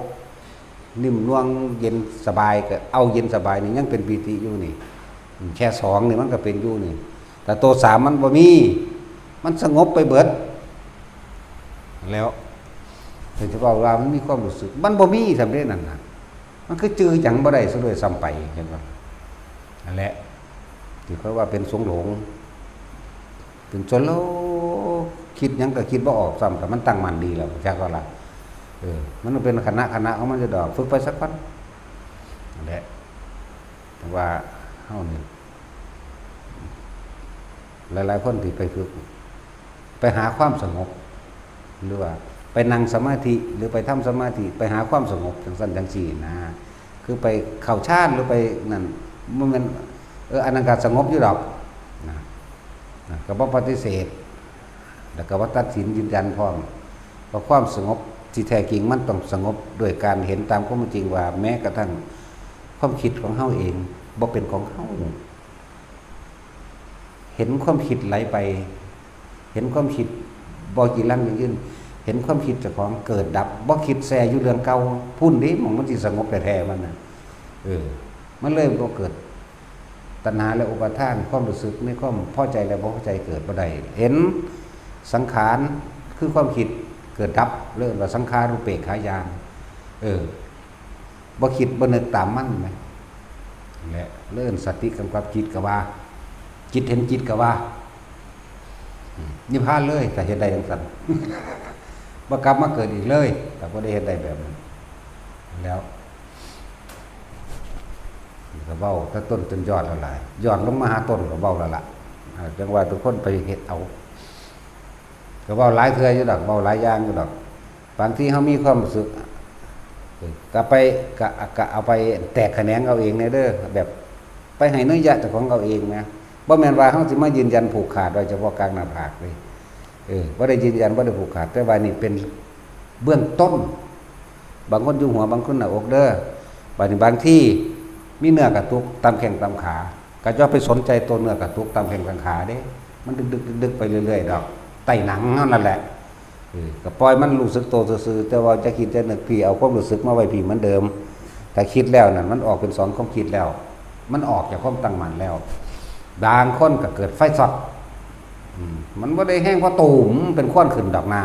นิ่มนวลเย็นสบาย ก็เอาเย็นสบายนี่ยังเป็นปีติอยู่นี่ แค่สองนี่มันก็เป็นอยู่นี่ แต่ตัวสามมันบ่มี มันสงบไปเบิด แล้วถึงจะบอกว่ามันมีความรู้สึก มันบ่มีสำเร็จนั่นน่ะ มันคือจื่อหยังบ่ได้ซะด้วยซ้ำไป เห็นบ่ นั่นแหละ ที่เขาว่าเป็นสงหลง เป็นสงหลง คิดหยังก็คิดบ่ออกซ้ำ แต่มันตั้งมั่นดีแล้ว จักว่าล่ะ เออ มันเป็นขณะขณะของมันจะดอก ฝึกไปสักวัน นั่นแหละ แต่ว่าเฮานี่ หลายๆ คนที่ไปฝึก ไปหาความสงบ หรือว่าไปนั่งสมาธิ หรือไปทำสมาธิ ไปหาความสงบจังซั่นจังซี่นะ คือไปเข้าฌานหรือไปนั่น บ่แม่น เออ อันนั้นก็สงบอยู่ดอก นะ นะ ก็บ่ปฏิเสธ แล้วก็บ่ตัดสินยืนยันพร้อม ว่าความสงบที่แท้จริงมันต้องสงบด้วยการเห็นตามความเป็นจริงว่าแม้กระทั่งความคิดของเฮาเองบ่เป็นของเฮา เห็นความคิดไหลไป เห็นความคิดบ่จีรังยั่งยืน เห็นความคิดเจ้าของเกิดดับ บ่คิดแซ่อยู่เรื่องเก่า พุ้นเด้ หม่องมันสิสงบแท้ๆ มันน่ะ เออ มันเลยบ่เกิดตัณหาและอุปาทาน ความรู้สึกในความพอใจและบ่พอใจเกิดบ่ได้ เห็นสังขารคือความคิดเกิดดับ เรียกว่าสังขารูปเปกขาญาณ เออ บ่คิดบ่นึกตามมันแหม และเรื่องสติกำกับจิตก็ว่า จิตเห็นจิตก็ว่า อืม นิพพานเลย ถ้าเฮ็ดได้จังซั่น บ่กลับมาเกิดอีกเลย ถ้าบ่ได้เฮ็ดได้แบบนั้น แล้ว ก็เว้าแต่ต้นจนยอดแล้วล่ะ ยอดลงมาหาต้นก็เว้าแล้วล่ะ อ่า จังว่าทุกคนไปเฮ็ดเอา ก็เว้าหลายเทื่ออยู่ดอก เว้าหลายอย่างอยู่ดอก บางทีเฮามีความรู้สึก เออ ก็ไป ก็ ก็เอาไปแตกแขนงเอาเองแหน่เด้อ แบบไปให้นัยยะเจ้าของเอาเองนะ บ่แม่นว่าเฮาสิมายืนยันผูกขาดไว้เฉพาะกลางหน้าผากเลย เออ บ่ได้ยืนยัน บ่ได้ผูกขาด แต่ว่านี่เป็นเบื้องต้น บางคนอยู่หัว บางคนหน้าอกเด้อ บาดนี้บางทีมีเนื้อกระตุกตามแข้งตามขา ก็อย่าไปสนใจตัวเนื้อกระตุกตามแข้งตามขาเด้ มันดึกๆๆๆ ไปเรื่อยๆดอก ใต้หนังเฮานั่นแหละ เออ ก็ปล่อยมันรู้สึกตัวซื่อๆ แต่ว่าจะคิดจะนึกพี้ เอาความรู้สึกมาไว้พี้เหมือนเดิม ถ้าคิดแล้วนั่น มันออกเป็นสองความคิดแล้ว มันออกจากความตั้งมั่นแล้ว บางคนก็เกิดไฟช็อต อืม มันบ่ได้แฮงพอตูม เป็นควันขึ้นดอกหน้า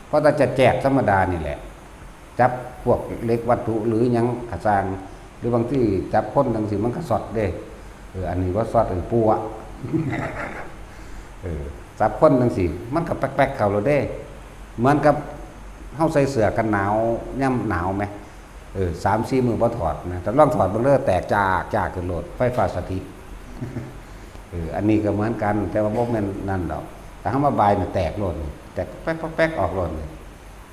เพราะแต่จะแจกธรรมดานี่แหละ จับพวกเหล็กวัตถุหรือหยังกะซ่าง หรือบางทีจับคนจั่งซี้มันก็ช็อตเด้ เออ อันนี้บ่ช็อต เออ ปัว เออ จับคนจั่งซี้มันก็แป๊กๆเข้าแล้วเด้ เหมือนกับเฮาใส่เสื้อกันหนาวยามหนาวแหม เออ สามสี่มื้อบ่ถอดนะ แต่ลองถอดเบิ่งเด้อ แตกจากๆขึ้นโลด ไฟฟ้าสถิต เออ อันนี้ก็เหมือนกัน แต่ว่าบ่แม่นนั่นดอก แต่เฮามาบายนี่แตกโลดนี่ แตกแป๊กๆๆออกโลดนี่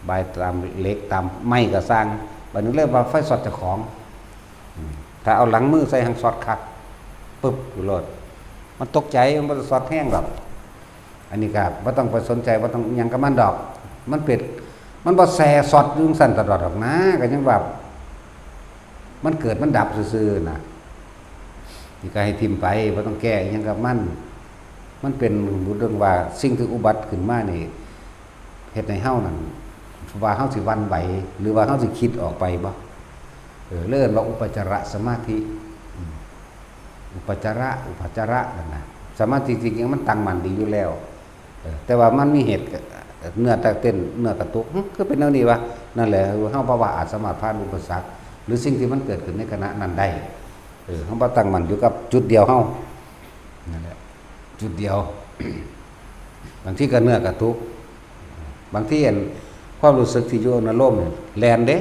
บายตามเหล็กตามไม้ก็ซ่าง บัดนี้เลยว่าไฟช็อตเจ้าของ อืม ถ้าเอาหลังมือใส่หั้นช็อตคัก ปึ๊บ โลด มันตกใจ มันบ่ได้ช็อตแฮงดอก อันนี้ก็บ่ต้องไปสนใจ บ่ต้องหยังกับมันดอก มันเป็น มันบ่แซ่ช็อตอยู่จั่งซั้นตลอดดอกนะ ก็ยังว่า มันเกิดมันดับซื่อๆนะ นี่ก็ให้ถิ่มไป บ่ต้องแก้อิหยังกับมัน มันเป็นเรื่องว่าสิ่งที่อุบัติขึ้นมานี่ เฮ็ดให้เฮานั่น ว่าเฮาสิหวั่นไหว หรือว่าเฮาสิคิดออกไปบ่ เออ เรียกว่าอุปจารสมาธิ อืม อุปจาระ อุปจาระนั่นนะ สมาธิจริงๆมันตั้งมั่นดีอยู่แล้ว เออ แต่ว่ามันมีเหตุ เนื้อเต้น เนื้อกระตุก หึ คือเป็นแนวนี้วะ นั่นแหละ เฮาภาวะอาจสามารถผ่านอุปสรรค หรือสิ่งที่มันเกิดขึ้นในขณะนั้นได้ เออ เฮาบ่ตั้งมั่นอยู่กับจุดเดียวเฮา นั่นแหละ จุดเดียว บางทีก็เนื้อกระตุก บางทีอันความรู้สึกที่อยู่ในลมเนี่ยแล่นเด้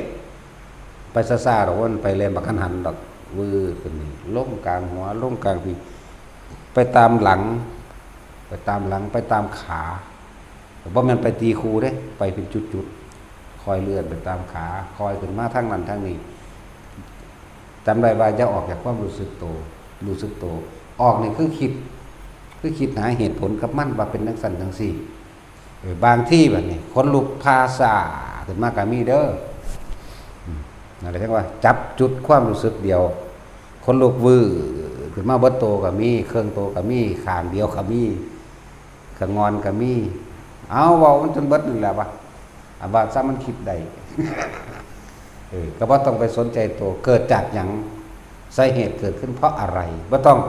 ไปซ่าๆดอก ว่ามันไปแล่นบักหันหันดอก วืดขึ้นนี่ ลงกลางหัว ลงกลางพี้ ไปตามหลัง ไปตามหลัง ไปตามขา บ่แม่นไปตีคู่เด้ ไปเป็นจุดๆ คอยเลื่อนไปตามขา คอยขึ้นมาทางนั้นทางนี้ จำได้ว่าอย่าออกจากความรู้สึกโต รู้สึกโต ออกนี่คือคิด คือคิดหาเหตุผลกับมันว่าเป็นจั่งซั้นจั่งซี้ เออ บางทีบัดนี้ ขนลุกพาซ่าขึ้นมาก็มีเด้อ อืม นั่นแหละ จั่งว่าจับจุดความรู้สึกเดียว ขนลุกวืดขึ้นมาเบิดโตก็มี เครื่องโตก็มี ข้างเดียวก็มี ข้างงอนก็มี เอา เว้ามันจนเบิดนั่นแหละวะ อันว่าซะมันคิดได้ เออ ก็บ่ต้องไปสนใจโต เกิดจากหยัง สาเหตุเกิดขึ้นเพราะอะไร บ่ต้อง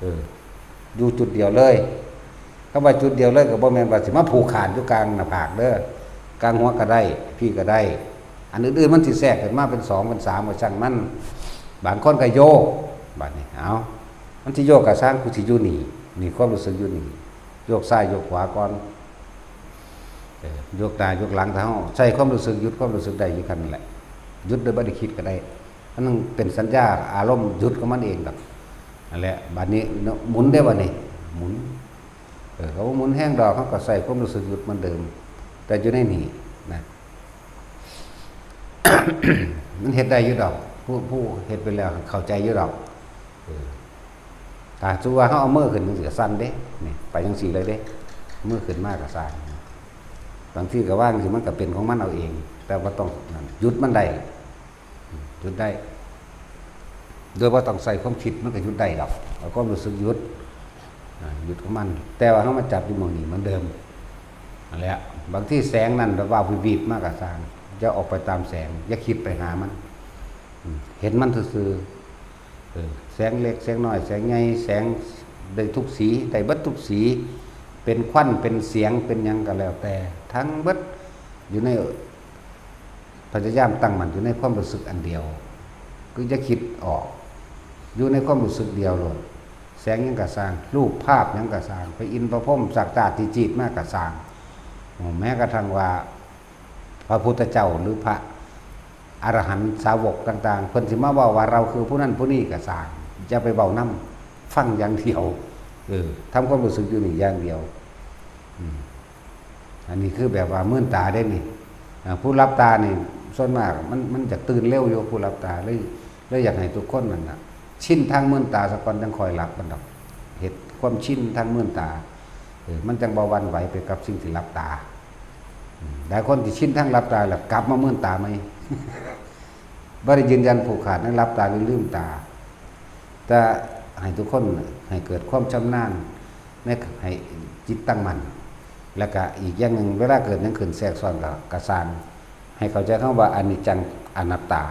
เออ อยู่จุดเดียวเลย คำว่าจุดเดียวเลยก็บ่แม่นว่าสิมาผูกขาดอยู่กลางหน้าผากเด้อ กลางหัวก็ได้ พี้ก็ได้ อันอื่นๆมันสิแทรกขึ้นมาเป็นสองเป็นสามก็ช่างมัน บางคนก็โยก บัดนี้ เอา มันสิโยกก็ซ่าง กูสิอยู่นี่ นี่ความรู้สึกอยู่นี่ โยกซ้ายโยกขวาก่อน เออ โยกหน้าโยกหลัง ถ้าเฮาใช้ความรู้สึก หยุดความรู้สึกได้อยู่คั่นนั่นแหละ หยุดโดยบ่ได้คิดก็ได้ มันเป็นสัญญาอารมณ์หยุดของมันเองดอก นั่นแหละ บัดนี้เนาะ หมุนเด้บัดนี้ หมุน เออ เขาบ่หมุนแฮงดอก เขาก็ใช้ความรู้สึกหยุดเหมือนเดิม แต่อยู่ในนี่นะ มันเฮ็ดได้อยู่ดอก ผู้ ผู้เฮ็ดไปแล้วเข้าใจอยู่ดอก เออ ถ้าสมมุติว่าเขาเอามือขึ้นจั่งซี้ก็สั่นเด้ นี่ ไปจั่งซี้เลยเด้ มือขึ้นมาก็สั่น บางทีก็วางจั่งซี้มันก็เป็นของมันเอาเอง แต่บ่ต้องนั่น หยุดมันได้ หยุดได้ โดยบ่ต้องใช้ความคิดมันก็หยุดได้ดอก เอาความรู้สึกหยุด อ่า หยุดของมัน แต่ว่าเขามาจับอยู่หม่องนี้เหมือนเดิม นั่นแหละ บางทีแสงนั่นแบบว่าวิบๆมาก็ซ่าง อย่าออกไปตามแสง อย่าคิดไปหามัน เห็นมันซื่อๆ เออ แสงเล็กแสงน้อย แสงใหญ่ แสงได้ทุกสี ได้เบิดทุกสี เป็นควัน เป็นเสียง เป็นหยังก็แล้วแต่ ทั้งเบิดอยู่ใน พยายามตั้งมั่นอยู่ในความรู้สึกอันเดียว คือจะคิดออก อยู่ในความรู้สึกเดียวโลด แสงหยังกะซ่าง รูปภาพหยังกะซ่าง ไปอินพระพรหมสักตาที่จีดมากะซ่าง แม้กระทั่งว่า พระพุทธเจ้าหรือพระอรหันต์สาวกต่างๆ เพิ่นสิมาเว้าว่าเราคือผู้นั้นผู้นี้กะซ่าง อย่าไปเว้านำ ฟังอย่างเดียว เออ ทำความรู้สึกอยู่นี่อย่างเดียว อืม อันนี้คือแบบว่าเมินตาได้นี่ อ่า ผู้หลับตานี่ ส่วนมากมัน มันจะตื่นเร็วอยู่ ผู้หลับตา เลย เลยอยากให้ทุกคนนั่นน่ะ ชินทางเมินตาซะก่อน จั่งค่อยหลับมันดอก เฮ็ดความชินทางเมินตา เออ มันจั่งบ่หวั่นไหวไปกับสิ่งที่หลับตา อืม หลายคนที่ชินทางหลับตาแล้วกลับมาเมินตาใหม่ บ่ได้ยืนยันผูกขาดในหลับตาหรือลืมตา แต่ให้ทุกคนให้เกิดความชำนาญ ใน ให้จิตตั้งมั่น แล้วก็อีกอย่างหนึ่ง เวลาเกิดหยังขึ้นแทรกซ้อนก็ ก็ซ่าง ให้เข้าใจคำว่าอนิจจังอนัตตา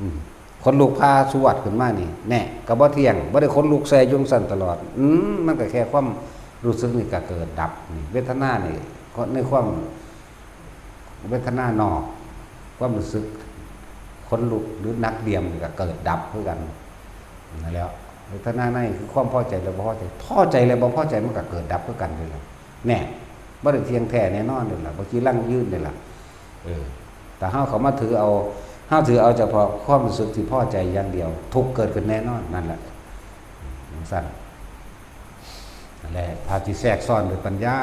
อืม ขนลุกพาสวดขึ้นมานี่ แน่ ก็บ่เที่ยง บ่ได้ขนลุกแซ่อยู่จั่งซั้นตลอด อืม มันก็แค่ความรู้สึกนี่ก็เกิดดับ นี่ เวทนานี่ ในความ เวทนานอก ความรู้สึกขนลุกหรือหนักเดี่ยมนี่ก็เกิดดับคือกัน นั่นแหล้ว เวทนาในคือความพอใจและบ่พอใจ พอใจและบ่พอใจมันก็เกิดดับคือกันนี่แหละ แน่ บ่ได้เที่ยงแท้แน่นอนนี่ล่ะ บ่จีรังยืนนี่ล่ะ เออ แต่เฮาเข้ามาถือเอา เฮาถือเอาเฉพาะความรู้สึกที่พอใจอย่างเดียว ทุกข์เกิดขึ้นแน่นอน นั่นแหละ จั่งซั้น และถ้าที่แทรกซ้อนด้วยปัญญา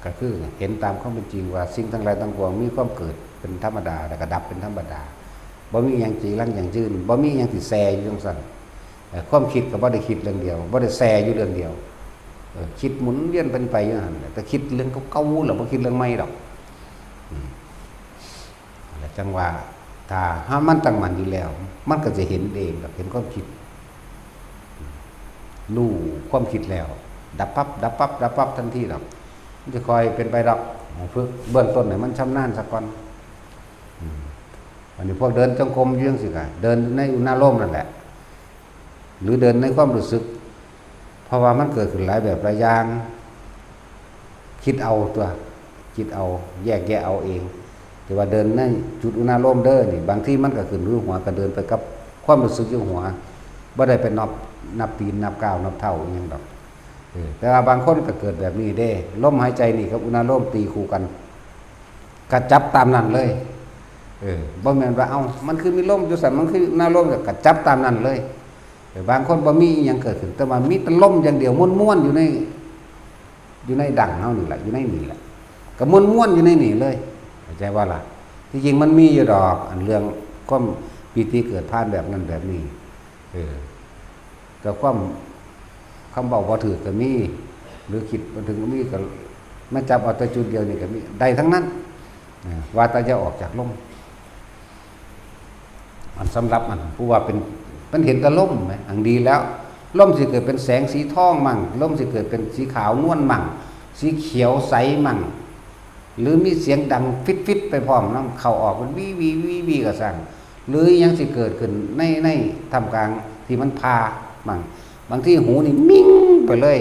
ก็คือเห็นตามความเป็นจริงว่าสิ่งทั้งหลายทั้งปวงมีความเกิดเป็นธรรมดา แล้วก็ดับเป็นธรรมดา บ่มีหยังจีรังยั่งยืน บ่มีหยังที่แซ่อยู่จั่งซั้น เอ่อ ความคิดก็บ่ได้คิดเรื่องเดียว บ่ได้แซ่อยู่เรื่องเดียว เอ่อ คิดหมุนเวียนเป็นไปอยู่หั่นแหละ แต่คิดเรื่องเก่าๆ แล้วบ่คิดเรื่องใหม่ดอก อืม แล้วจั่งว่า ถ้าหามันตั้งมั่นอยู่แล้ว มันก็จะเห็นเองดอก เห็นความคิด รู้ความคิดแล้ว ดับปั๊บ ดับปั๊บ ดับปั๊บทันทีดอก มันจะค่อยเป็นไปดอก ฝึกเบื้องต้นให้มันชำนาญซะก่อน อืม อันนี้พวกเดินจงกรมอยู่จั่งซี้ก็ เดินในอุณาโลมนั่นแหละ หรือเดินในความรู้สึก เพราะว่ามันเกิดขึ้นหลายแบบหลายอย่าง คิดเอาตัว คิดเอา แยกแยะเอาเอง แต่ว่าเดินในจุดอุณาโลมเด้อนี่ บางทีมันก็ขึ้นอยู่หัว ก็เดินไปกับความรู้สึกอยู่หัว บ่ได้ไปนับ นับตีน นับก้าว นับเท้าอิหยังดอก เออ แต่ว่าบางคนก็เกิดแบบนี้เด้ ลมหายใจนี่กับอุณาโลมตีคู่กัน ก็จับตามนั้นเลย เออ บ่แม่นว่า เอ้า มันคือมีลมอยู่ซั่น มันคืออุณาโลม ก็จับตามนั้นเลย เออ บางคนบ่มีอิหยังเกิดขึ้น แต่ว่ามีแต่ลมอย่างเดียว ม่วนๆ อยู่ใน อยู่ในดังเฮานี่แหละ อยู่ในนี่แหละ ก็ม่วนๆ อยู่ในนี่เลย เข้าใจบ่ล่ะ ที่จริงมันมีอยู่ดอก อันเรื่องความปีติเกิดผ่านแบบนั้นแบบนี้ เออ ก็ความ คำเว้าบ่ถืกก็มี หรือคิดบ่ถึงก็มี ก็มาจับเอาแต่จุดเดียวนี่ก็มี ได้ทั้งนั้น เออ ว่าแต่อย่าออกจากลม อันสำหรับอันผู้ว่าเป็น มันเห็นแต่ลมไหม อันดีแล้ว ลมสิเกิดเป็นแสงสีทองมั่ง ลมสิเกิดเป็นสีขาวนวลมั่ง สีเขียวใสมั่ง หรือมีเสียงดังฟิดๆ ไปพร้อมนำ เข้าออกเป็นวีวีวีวีก็ซ่าง หรืออิหยังสิเกิดขึ้นใน ในท่ามกลางที่มันผ่ามั่ง บางทีหูนี่มิ่งไปเลย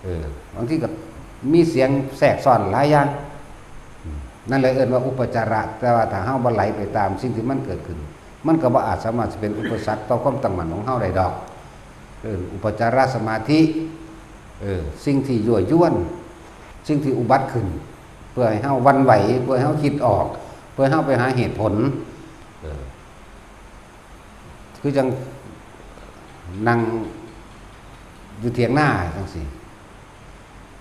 เออ บางทีก็มีเสียงแทรกซ้อนหลายอย่าง อืม นั่นแหละเอิ้นว่าอุปจาระ แต่ว่าถ้าเฮาบ่ไหลไปตามสิ่งที่มันเกิดขึ้น มันก็บ่อาจสามารถสิเป็นอุปสรรคต่อความตั้งมั่นของเฮาได้ดอก เอิ้นอุปจารสมาธิ เออ สิ่งที่ยั่วยวน สิ่งที่อุบัติขึ้น เพื่อให้เฮาหวั่นไหว เพื่อให้เฮาคิดออก เพื่อให้เฮาไปหาเหตุผล เออ คือจั่งนั่งอยู่เถียงนาจั่งซี้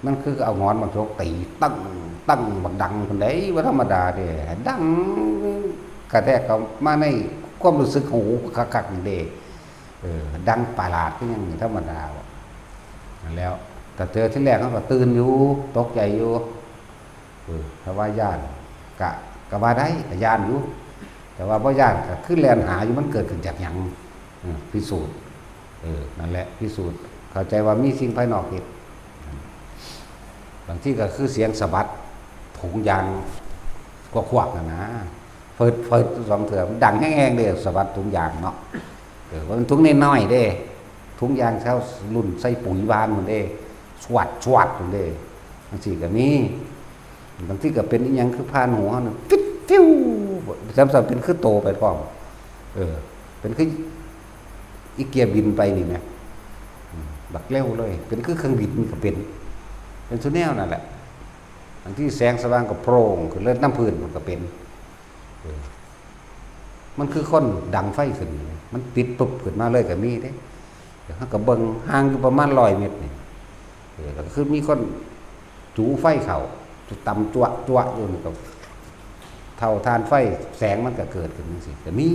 มันคือเอาหงอนมาชกตี ตึ้ง ตึ้ง บักดังพุ้นเด้ บ่ธรรมดาเด้ ดังกระแทกเข้ามาในความรู้สึกหูคักๆ นี่เด้ เออ ดังปาลาดคือหยังนี่ธรรมดาบ่ นั่นแหล้ว แต่เทื่อที่แรกเฮาก็ตื่นอยู่ ตกใจอยู่ เออ ถ้าว่าย้านกะ กะว่าได้ กะย้านอยู่ แต่ว่าบ่ย้านกะคือแล่นหาอยู่ มันเกิดขึ้นจากหยัง เออ พิสูจน์ เออ นั่นแหละ พิสูจน์ เข้าใจว่ามีสิ่งภายนอกเฮ็ด บางทีก็คือเสียงสะบัดถุงยางกวักๆ นั่นนะ เฟิดเฟิดสองเทื่อ มันดังแฮงๆเด้ สวัสดถุงยางเนาะ เออ ว่ามันถุงน้อยๆเด้ ถุงยางเช้ารุ่นใส่ปุ๋ยหวานหมดเด้ สวัดสวัดหมดเด้ บางทีก็มี บางทีก็เป็นอีหยังคือผ่านหัวเฮานั่น ฟิวๆ ซ้ำๆเป็นคือโตไปพร้อม เออ เป็นคืออีเกียร์บินไปนี่แหม อืม บักเร็วเลย เป็นคือเครื่องบินก็เป็น เป็นซุแนวนั่นแหละ บางทีแสงสว่างก็โพร่งขึ้นเลย น้ำพื้นมันก็เป็น เออ มันคือคนดังไฟขึ้น มันติดปุ๊บขึ้นมาเลยก็มีเด้ เดี๋ยวเฮาก็เบิ่งห่างอยู่ประมาณร้อยเมตรนี่ เออ แล้วก็คือมีคนจูไฟเข้า ตำจั๊วะจั๊วะอยู่นี่ก็ เท่าถ่านไฟ แสงมันก็เกิดขึ้นจังซี่ ก็มี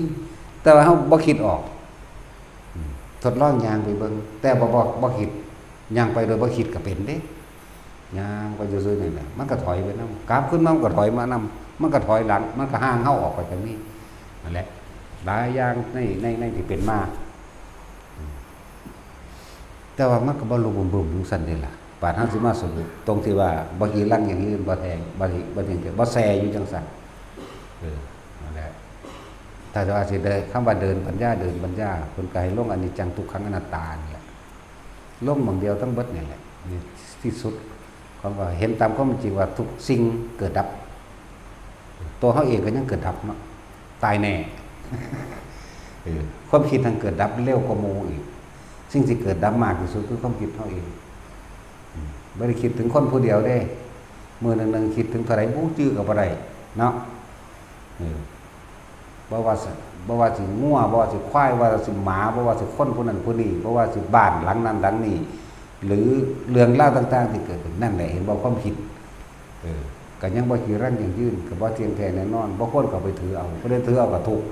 แต่ว่าเฮาบ่คิดออก อืม ทดลองย่างไปเบิ่ง แต่บ่ บ่ บ่คิด ย่างไปโดยบ่คิดก็เป็นเด้ ย่างไปซื่อๆนี่แหละ มันก็ถอยไปนำ กลับขึ้นมามันก็ถอยมานำ มันก็ถอยหลัง มันก็ห่างเฮาออกไปก็มี นั่นแหละ หลายอย่างใน ใน ในที่เป็นมา อืม แต่ว่ามันก็บ่ลุบึมๆจังซั่นเด้ล่ะ บาดเฮาสิมาสรุปตรงที่ว่าบ่ฮีรังยั่งยืน บ่แทง บ่ บ่แทง บ่แซ่อยู่จังซั่น เออ นั่นแหละ ถ้าว่าสิได้ คำว่าเดินปัญญา เดินปัญญา เพิ่นก็ให้ลงอนิจจัง ทุกขัง อนัตตานี่แหละ ลงหม่องเดียวทั้งเบิดนี่แหละ นี่ที่สุด ของว่าเห็นตามความจริงว่าทุกสิ่งเกิดดับ ตัวเฮาเองก็ยังเกิดดับเนาะ ตายแน่ เออ ความคิดทั้งเกิดดับเร็วกว่าหมู่อีก สิ่งที่เกิดดับมากที่สุดคือความคิดเฮาเอง อืม บ่ได้คิดถึงคนผู้เดียวเด้ มื้อหนึ่งๆคิดถึงเท่าใดบ่จื้อก็บ่ได้เนาะ เออ บ่ว่าสิ บ่ว่าสิงัว บ่ว่าสิควาย บ่ว่าสิหมา บ่ว่าสิคนผู้นั้นผู้นี้ บ่ว่าสิบ้านหลังนั้นหลังนี้ หรือเรื่องราวต่างๆที่เกิดขึ้น นั่นแหละ เห็นบ่ ความคิด เออ ก็ยังบ่จีรังยั่งยืน ก็บ่เที่ยงแท้แน่นอน บ่ควรเข้าไปถือเอา ผู้ใดถือเอาก็ทุกข์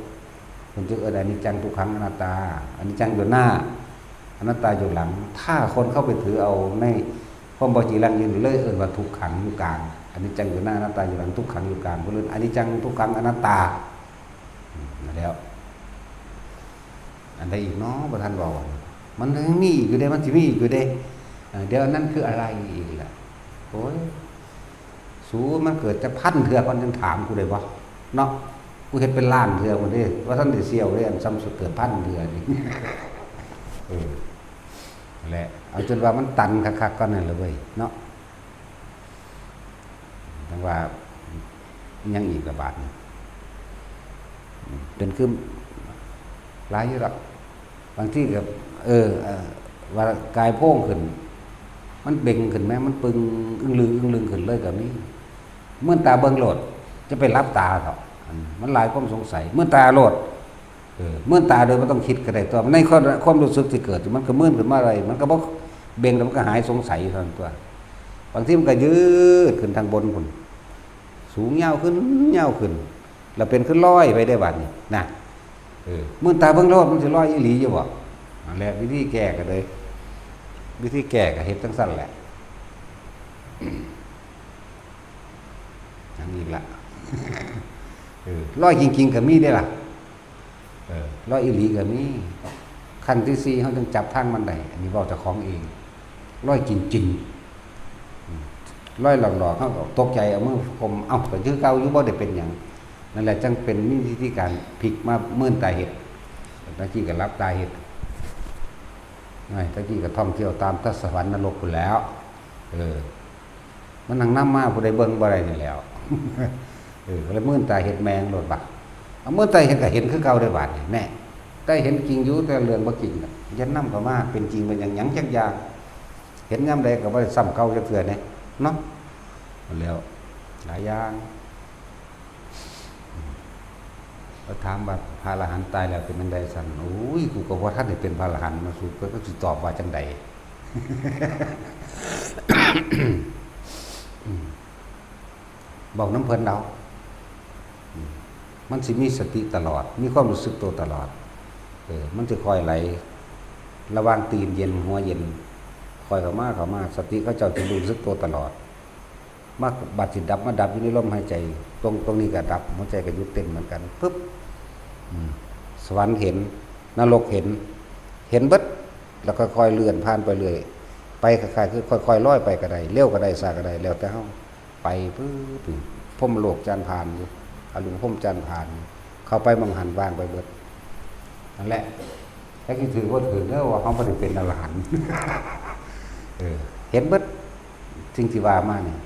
เพิ่นจึงเอิ้นอนิจจัง ทุกขัง อนัตตา อนิจจังอยู่หน้า อนัตตาอยู่หลัง ถ้าคนเข้าไปถือเอาในความบ่จีรังยั่งยืน เลยเอิ้นว่าทุกขังอยู่กลาง อนิจจังอยู่หน้า อนัตตาอยู่หลัง ทุกขังอยู่กลาง เพิ่นเอิ้นอนิจจัง ทุกขัง อนัตตา อืม นั่นแหล้ว อันใดอีกเนาะ บ่ทันเว้า มันยังมีอีกอยู่เด้ มันสิมีอีกอยู่เด้ เอ่อ เดี๋ยวอันนั้นคืออะไรอีกล่ะ โอ้ย สู มันเกิดจักพันเทื่อก่อนจังถามกูได้บ่ เนาะ กูเฮ็ดเป็นล้านเทื่อพุ้นเด้ บ่ทันได้เสี่ยวเด้ อันซ้ำสุดเกิดพันเทื่อนี่ เออ นั่นแหละ เอาจนว่ามันตันคักๆก่อนนั่นล่ะเว้ย เนาะ จั่งว่ายังอีกละบาดนี่ เป็นคือหลายอยู่ดอก บางทีก็ เออ เอ่อ ว่ากายโพงขึ้น มันเบ่งขึ้นแหม มันปึงอึ้งลึงอึ้งลึงขึ้นเลยก็มี เมื่อนตาเบิ่งโลด จะไปหลับตาเถาะ อันมันหลายความสงสัย เมื่อนตาโลด เออ เมื่อนตาโดยบ่ต้องคิดก็ได้ตัว ในความ ความรู้สึกที่เกิด มันก็เมื่อนขึ้นมาได้ มันก็บ่เบ่งแล้วมันก็หายสงสัยเท่านั้นตัว บางทีมันก็ยืดขึ้นทางบนพุ้น สูงยาวขึ้น ยาวขึ้น แล้วเป็นคือลอยไปได้บัดนี้นะ เออ เมื่อนตาเบิ่งโลด มันสิลอยอีหลีอยู่บ่ นั่นแหละ วิธีแก้ก็เลย วิธีแก้ก็เฮ็ดจั่งซั้นแหละ อันนี้ละ เออ ลอยจริงๆก็มีเด้ล่ะ เออ ลอยอีหลีก็มี ขั้นที่สี่ เฮาจึงจับทางมันได้ อันนี้เว้าเจ้าของเอง ลอยจริงๆ อืม ลอยหลอกๆ เฮาก็ตกใจ เอามือคม เอ้า ก็คือเก่าอยู่ บ่ได้เป็นหยัง นั่นแหละจั่งเป็นมีวิธีการพลิกมาเมินตาเฮ็ด ตะกี้ก็หลับตาเฮ็ด ไง ตะกี้ก็ท่องเที่ยวตามแต่สวรรค์นรกพู้นแหล้ว เออ มันนั่งนำมา ผู้ใดเบิ่งบ่ได้นี่แหล้ว เออ ก็เลยเมินตาเฮ็ดแม่งโลดบัด เอาเมินตาเฮ็ดก็เห็นคือเก่าได้บัดนี่ แน่ แต่เห็นจริงอยู่ แต่เรื่องบ่จริงน่ะ อย่านำเข้ามา เป็นจริงเป็นหยัง หยังจักอย่าง เห็นยามใดก็บ่ได้ซ้ำเก่าจักเทื่อแน่ เนาะ แล้ว หลายอย่าง แล้วถามว่าพระอรหันต์ตายแล้วเป็นจั่งใดซั่น โอ้ย กูก็บ่ทันได้เป็นพระอรหันต์มาสู่ เพิ่นก็สิตอบว่าจั่งใด อืม เว้านำเพิ่นเอา อืม มันสิมีสติตลอด มีความรู้สึกตัวตลอด เออ มันสิค่อยไหล ระหว่างตีนเย็นหัวเย็น ค่อยเข้ามา เข้ามา สติเขาเจ้าสิรู้สึกตัวตลอด มาบัดสิดับ มาดับอยู่ในลมหายใจ ตรง ตรงนี้ก็ดับ หัวใจก็หยุดเต้นเหมือนกัน ปึ๊บ อืม สวรรค์เห็น นรกเห็น เห็นเบิด แล้วค่อยๆเลื่อนผ่านไปเรื่อย ไปคล้ายๆคือค่อยๆลอยไปก็ได้ เร็วก็ได้ ช้าก็ได้ แล้วแต่เฮา ไปปึ๊บ พรหมโลกจานผ่านอยู่ อรูปพรหมจรรย์ผ่าน เข้าไปหม่องหั้นว่างไปเบิด นั่นแหละ จักสิถือบ่ถือเด้อ ว่าเฮาบ่ได้เป็นอรหันต์ เออ เห็นเบิด สิ่งที่ว่ามานี่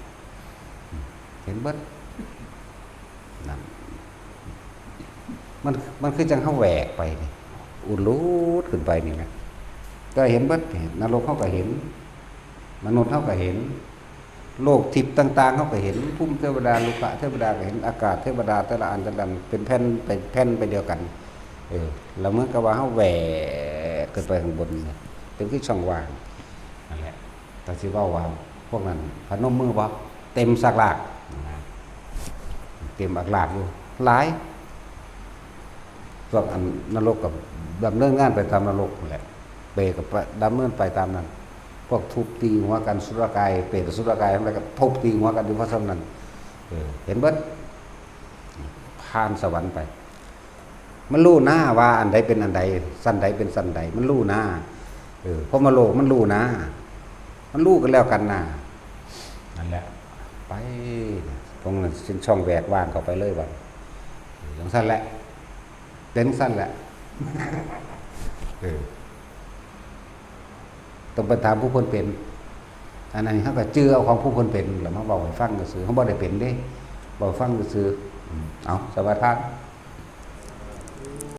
เห็นเบิด นั่น มัน มันคือจั่งเฮาแหวกไปนี่ อุลูดขึ้นไปนี่แหละ ก็เห็นเบิด นรกเฮาก็เห็น มนุษย์เฮาก็เห็น โลกทิพย์ต่างๆ เฮาก็เห็น ภูมิเทวดา โลกะเทวดาก็เห็น อากาศเทวดา แต่ละอัน แต่ละอัน เป็นแผ่น เป็นแผ่นไปเดียวกัน เออ แล้วเหมือนกับว่าเฮาแหวกขึ้นไปข้างบนนี่ เป็นคือช่องว่าง นั่นแหละ ก็สิเว้าว่า พวกนั้นพนมมือบ่ เต็มซากลาก นะ เต็มอักลากอยู่ หลาย พวกอันนรกก็ดำเนินงานไปตามนรกนั่นแหละ เปรตก็ไปดำเนินไปตามนั้น พวกทุบตีหัวกัน สุรกาย เปรตอสุรกายทั้งหลายก็ทุบตีหัวกันอยู่เพราะฉะนั้น เออ เห็นเบิด ผ่านสวรรค์ไป มันรู้นะว่าอันใดเป็นอันใด ชั้นใดเป็นชั้นใด มันรู้นะ เออ พรหมโลกมันรู้นะ มันรู้กันแล้วกันนะ นั่นแหละ ไป ตรงนั้นเป็นช่องแหวกว่างเข้าไปเลยบัด เออ จั่งซั้นแหละ เป็นจั่งซั้นแหละ เออ ต้องไปถามผู้เพิ่นเป็น อันนั้นเฮาก็จื่อเอาของผู้เพิ่นเป็นล่ะมาเว้าให้ฟังซื่อๆ เฮาบ่ได้เป็นเด้ เว้าให้ฟังซื่อๆ อืม เอา สมาทาน